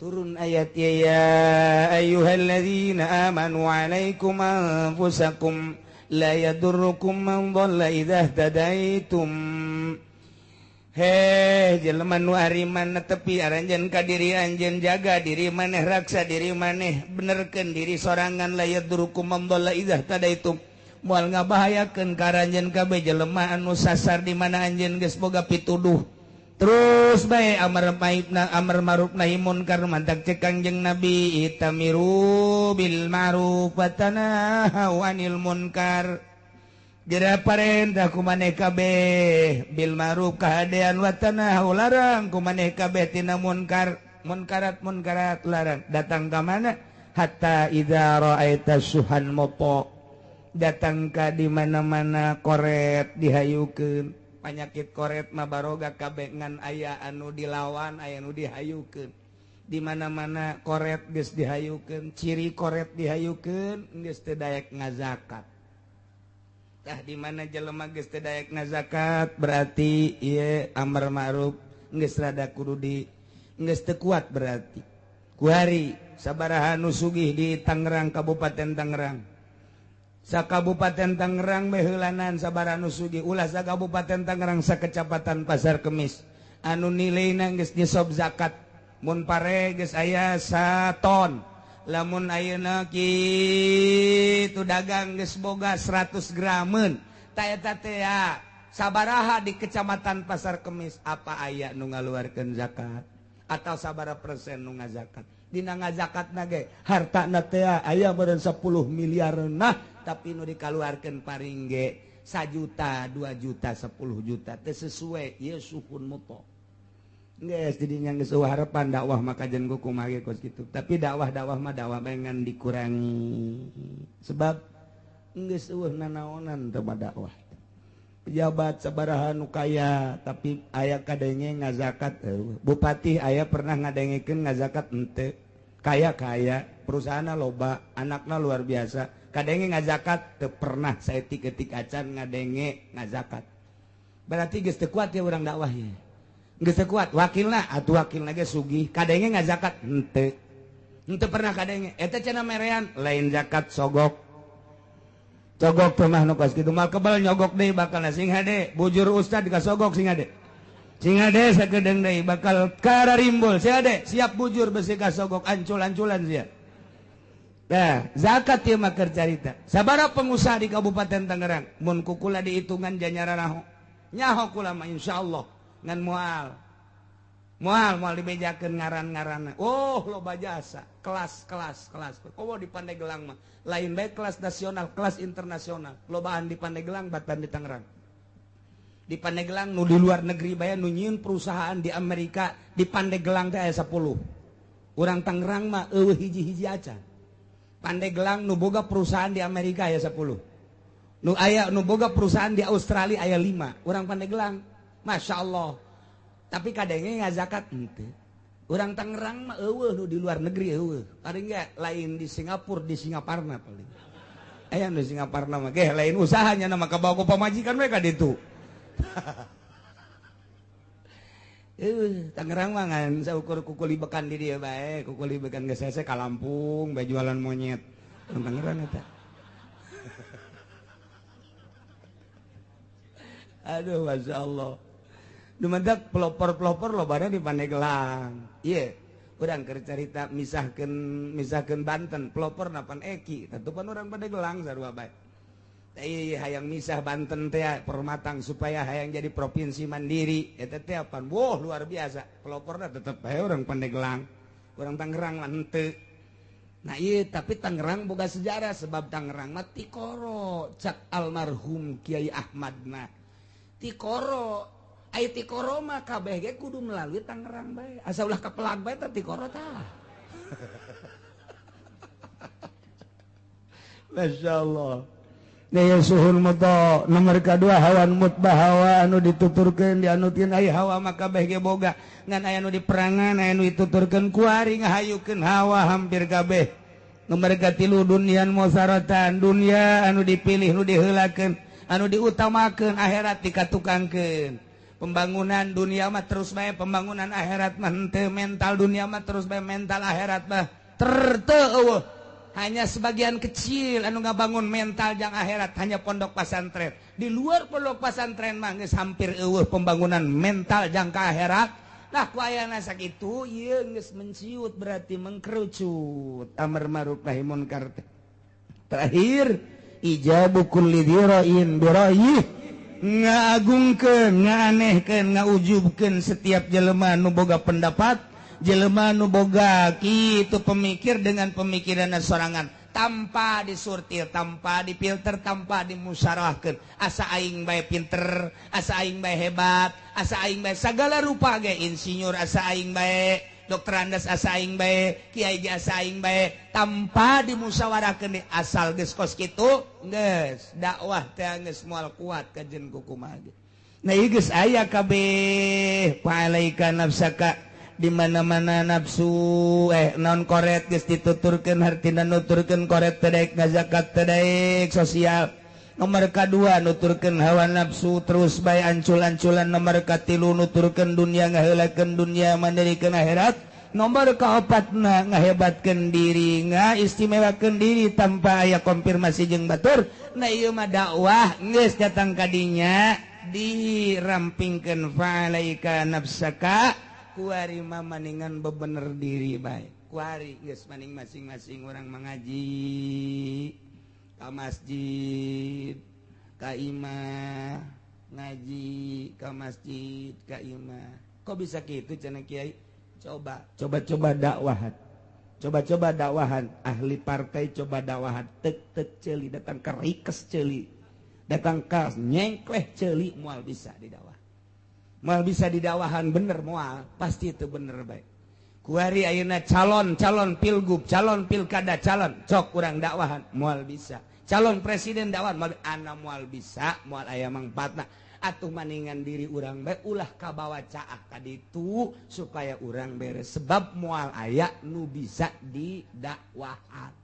turun ayat ya ayyuhalladzina amanu alaikum anfusakum la yadurrukum man dhalla idza ihtadaitum. Heh jelema nu ariman tepi aranjeun ka diri anjeun jaga diri maneh raksa diri maneh benerkeun diri sorangan la yadurrukum man dhalla idza ihtadaitum moal ngabahayakeun ka aranjeun kabeh jelema anu sasar di mana anjeun geus boga pituduh. Terus bae amar amar ma'ruf nahi munkar mantak cek Kangjeng Nabi itamiru bil ma'ruf wa tanahau anil munkar. Jera parentah ku maneh kabeh bil ma'ruf kahadean wa tanahau larang ku maneh kabeh tina munkar munkarat munkarat larang datang ka mana hatta idza ra'aita suhan mopo datang ka di mana-mana koret dihayukeun panyakit koret mah baroga kabeh ngan aya anu dilawan aya anu dihayukeun di mana-mana koret geus dihayukeun ciri koret dihayukeun geus teu daek ngazakat. Tah di mana jelema geus teu daek ngazakat berarti ieu amar ma'ruf geus rada kudu di geus teu kuat berarti. Kuari sabaraha nu sugih di Tangerang Kabupaten Tangerang. Sakabupaten Tangerang beheulanan sabaraha nu sugih ulah sakabupaten Tangerang sakecamatan Pasar Kemis anu nilaina geus nisab zakat mun pare geus aya saton lamun ayeuna kitu dagang geus boga 100 grameun ta eta teh sabaraha di kecamatan Pasar Kemis apa aya nu ngaluarkeun zakat atau sabaraha persen nu ngazakat dina ngazakatna ge hartana teh aya meureun 10 miliar nah tapi nu dikaluarkeun paring ge 1 juta 2 juta 10 juta teu sesuai ieu suhun muto. Geus didinya geus eueuh harapan dakwah maka jeung kumaha ge kos kitu. Tapi dakwah-dakwah mah dakwah ngan dikurangi. Sebab geus eueuh nanaonan teu mah dakwah. Pejabat sabaraha nu kaya tapi aya kadenge ngazakat eueuh. Bupati aya pernah ngadengekeun ngazakat henteu. Kaya-kaya, perusahaanna loba, anakna luar biasa. Kadenge ngazakat teu pernah saeutik-eutik acan ngadenge ngazakat. Berarti geus teu kuat ya urang dakwah ye. Geus teu kuat wakilna atuh wakilna ge sugih kadenge ngazakat henteu. Henteu pernah kadenge eta cenah merean lain zakat sogok. Cogok teh mah nu kos kitu mal kebal nyogok deui bakal sing hade bujur ustad ka sogok sing hade. Sing hade sakedeung deui bakal kararimbul sing hade siap bujur besi ka sogok ancul-anculan sia. Nah, zakat ieu mah keur carita. Sabaraha pengusaha di Kabupaten Tangerang mun kukula dihitungan janyararaho. Nyaho kula mah insyaallah ngan moal moal moal dibejakeun ngaran-ngaranna. Oh loba jasa kelas kelas kelas. Oh di Pandeglang mah lain bae kelas nasional kelas internasional lobaan di Pandeglang batan di Tangerang. Di Pandeglang nu di luar negeri bae nu nyieun perusahaan di Amerika di Pandeglang teh aya 10. Urang Tangerang mah eueuh hiji-hiji acan. Pandeglang nu boga perusahaan di Amerika aya 10. Nu aya nu boga perusahaan di Australia aya 5. Urang Pandeglang Masya Allah. Tapi kadangnya ngazakat henteu. Urang Tangerang mah eueuh nu di luar negeri eueuh. Paling enggak lain di Singapura, di Singaparna paling. Aya nu Singaparna mah geh lain usahanya nama kabawa ku pamajikan we ka ditu. Tangerang mah ngan saukur kukuli bekan di dieu bae, kukuli bekan geus hese ka Lampung bae jualan monyet. Tangerang eta. Aduh Masya Allah. Dumadak pelopor-pelopor lobana di Pandeglang. Ieu urang keur carita misahkeun Banten, pelopor napan Eki, tatupan urang Pandeglang sarua bae. Teh hayang misah Banten teh permatang supaya hayang jadi provinsi mandiri, eta teh apan wah luar biasa. Peloporna tetep bae urang Pandeglang, urang Tangerang mah henteu. Nah ieu tapi Tangerang boga sejarah sebab Tangerang mah tikoro cak almarhum Kiai Ahmad mah. Tikoro ai tikoro mah kabeh ge kudu melalui Tangerang bae. Asa ulah kapelag bae teh tikoro tah. Masyaallah. Nah, suhun moto nomor kedua hawan mutbah hawa anu dituturkeun dianutkeun ai hawa mah kabeh ge boga ngan aya nu diperangan aya nu dituturkeun kuari ngahayukeun hawa hampir kabeh. Nomor katilu dunian musaratan dunia anu dipilih nu diheulakeun anu diutamakeun akhirat dikatukangkeun. Pembangunan dunia mah terus bae pembangunan akhirat mah henteu, mental dunia mah terus bae mental akhirat mah teu eueuh. Hanya sebagian kecil anu ngabangun mental jang akhirat hanya pondok pesantren. Di luar pondok pesantren mah geus hampir eueuh pembangunan mental jang ka akhirat. Nah ku ayana sakitu ieu geus menciut berarti mengkerucut amar ma'ruf nahi munkar teh. Terakhir ijabu kulli dzira'in bira'yih, ngagungkeun, nganehkeun, ngaujubkeun setiap jelema nu boga pendapat, jelema nu boga kitu pemikir dengan pemikiran sorangan tanpa disortir, tanpa difilter, tanpa dimusyawarahkeun. Asa aing bae pinter, asa aing bae hebat, asa aing bae sagala rupa ge insinyur, asa aing bae dokter andas, asa aing bae kiai ge asa aing bae, tanpa dimusyawarahkeun asal geus kos kitu geus dakwah teh geus moal kuat kajen kukumaha ge. Nah ieu geus aya kabeh fa'alaika nafsaka di mana-mana nafsu non koret geus dituturkeun hartina nuturkeun koret teh daek ngazakat teh daek sosial. Nomor kadua nuturkeun hawa nafsu terus bae ancul-anculan. Nomor katilu nuturkeun dunia ngaheulakeun dunia mandirikeun akhirat. Nomor kaopatna ngahebatkeun diri ngaistimewakeun diri tanpa aya konfirmasi jeung batur. Nah ieu mah dakwah geus datang ka dinya dirampingkeun fa'alaika nafsaka kuari mah maningan bebener diri bae. Kuari geus maning masing-masing orang mengaji ka masjid ka imah, ngaji ka masjid ka imah. Kok bisa kitu cenah kiai? Coba coba-coba dakwahan. Coba-coba dakwahan ahli partai, coba dakwahan tek-tek ceuli datang ka rikes ceuli. Datang ka nyengkleh ceuli moal bisa didakwah. Moal bisa didakwahan bener moal, pasti itu bener baik. Kuari ayeuna calon pilgub, calon pilkada, calon cok kurang dakwahan moal bisa. Calon presiden dakwahan moal, ana moal bisa, moal aya mangfaatna. Atuh maningan diri urang bae ulah kabawa caah ka ditu supaya urang beres sebab moal aya nu bisa didakwahan.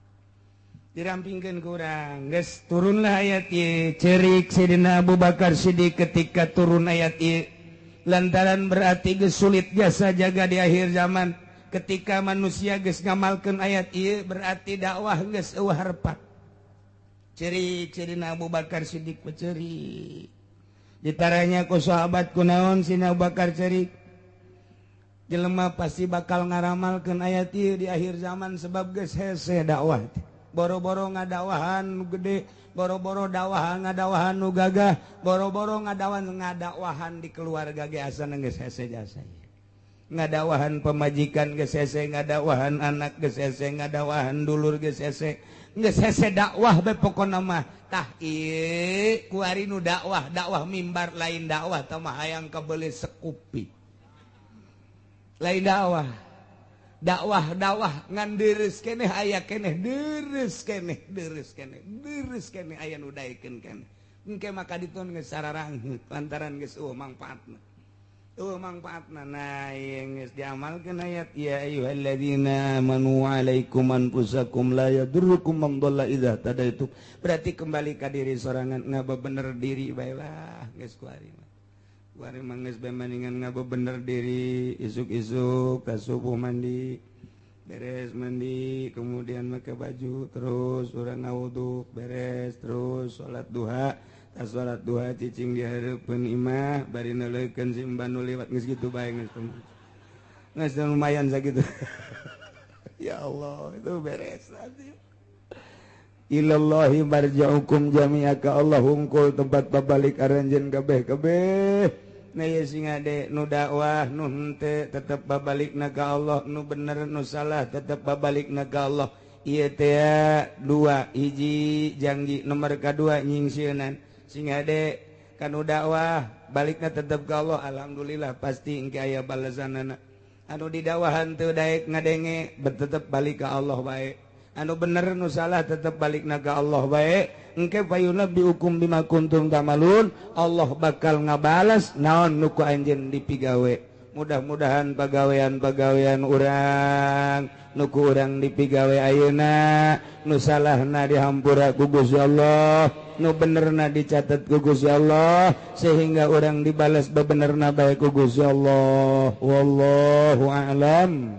Dirampingkeun ku urang geus turunlah ayat ieu cerik Sidina Abu Bakar Siddiq ketika turun ayat ieu. Lantaran berarti geus sulit jasa jaga di akhir zaman ketika manusia geus ngamalkeun ayat ieu berarti dakwah geus eueuh harepat. Ciri-cirina Abu Bakar Siddiq ceri. Ditaranya ku sahabat kunaon Sina Abu Bakar cerik. Jelema pasti bakal ngaramalkeun ayat ieu di akhir zaman sebab geus hese dakwah. Boro-boro ngadakwahan nu gede, boro-boro dakwahan ngadakwahan nu gagah, boro-boro ngadakwahan di keluarga ge asana geus hese jasa. Ngadakwahan pemajikan geus hese, ngadakwahan anak geus hese, ngadakwahan dulur geus hese, geus hese dakwah bae pokona mah. Tah ieu kuari nu dakwah, dakwah mimbar lain dakwah tah mah hayang kabeuli sekupi. Lain dakwah. Dakwah-dakwah ngan deres keneh aya keneh deres keneh deres keneh deres keneh aya nu daekeun keneh. Engke maka ditun geus sararangheut lantaran geus eueuh mangfaatna. Eueuh mangfaatna. Nah ieu geus diamalkeun ayat ya ayyuhalladzina amanu alaikum anfusakum la yadurrukum man dhalla idza tadaitum. Berarti kembali ka diri sorangan ngabebener diri bae lah geus kuari mah. Kuari mah geus bae maningan ngabebener diri isuk-isuk ka subuh mandi beres mandi kemudian make baju terus urang ngawudu beres terus salat duha Salat duha cicing di hareupeun imah bari neuleukeun simban nu liwat, geus kitu bae, geus geus lumayan sakitu. Ya Allah, itu beres. Ilallahi marja'ukum jami'a, ka Allah hungkul tempat pabalik aranjeun kabeh kabeh. Nah ya, sing ade nu dakwah nu henteu tetep babalikna ka Allah, nu bener nu salah tetep babalikna ka Allah. Ieu teh dua hiji janji, nomor kadua nyingsieunan. Sing ade kanu dakwah balikna tetep ka Allah, alhamdulillah pasti engke aya balasanana. Anu didakwahan teu daek ngadenge, tetep balik ka Allah bae. Anu bener nu salah tetep balik ka Allah bae. Engke fayunabbiukum bima kuntum ta'malun, Allah bakal ngabales naon nu ku anjeun dipigawe. Mudah-mudahan pagawean-pagawean urang nu ku urang dipigawe ayeuna, nu salahna dihampura ku Gusti Allah, nu benerna dicatat ku Gusti Allah, sehingga urang dibalas bebenerna bae ku Gusti Allah. Wallahu a'lam.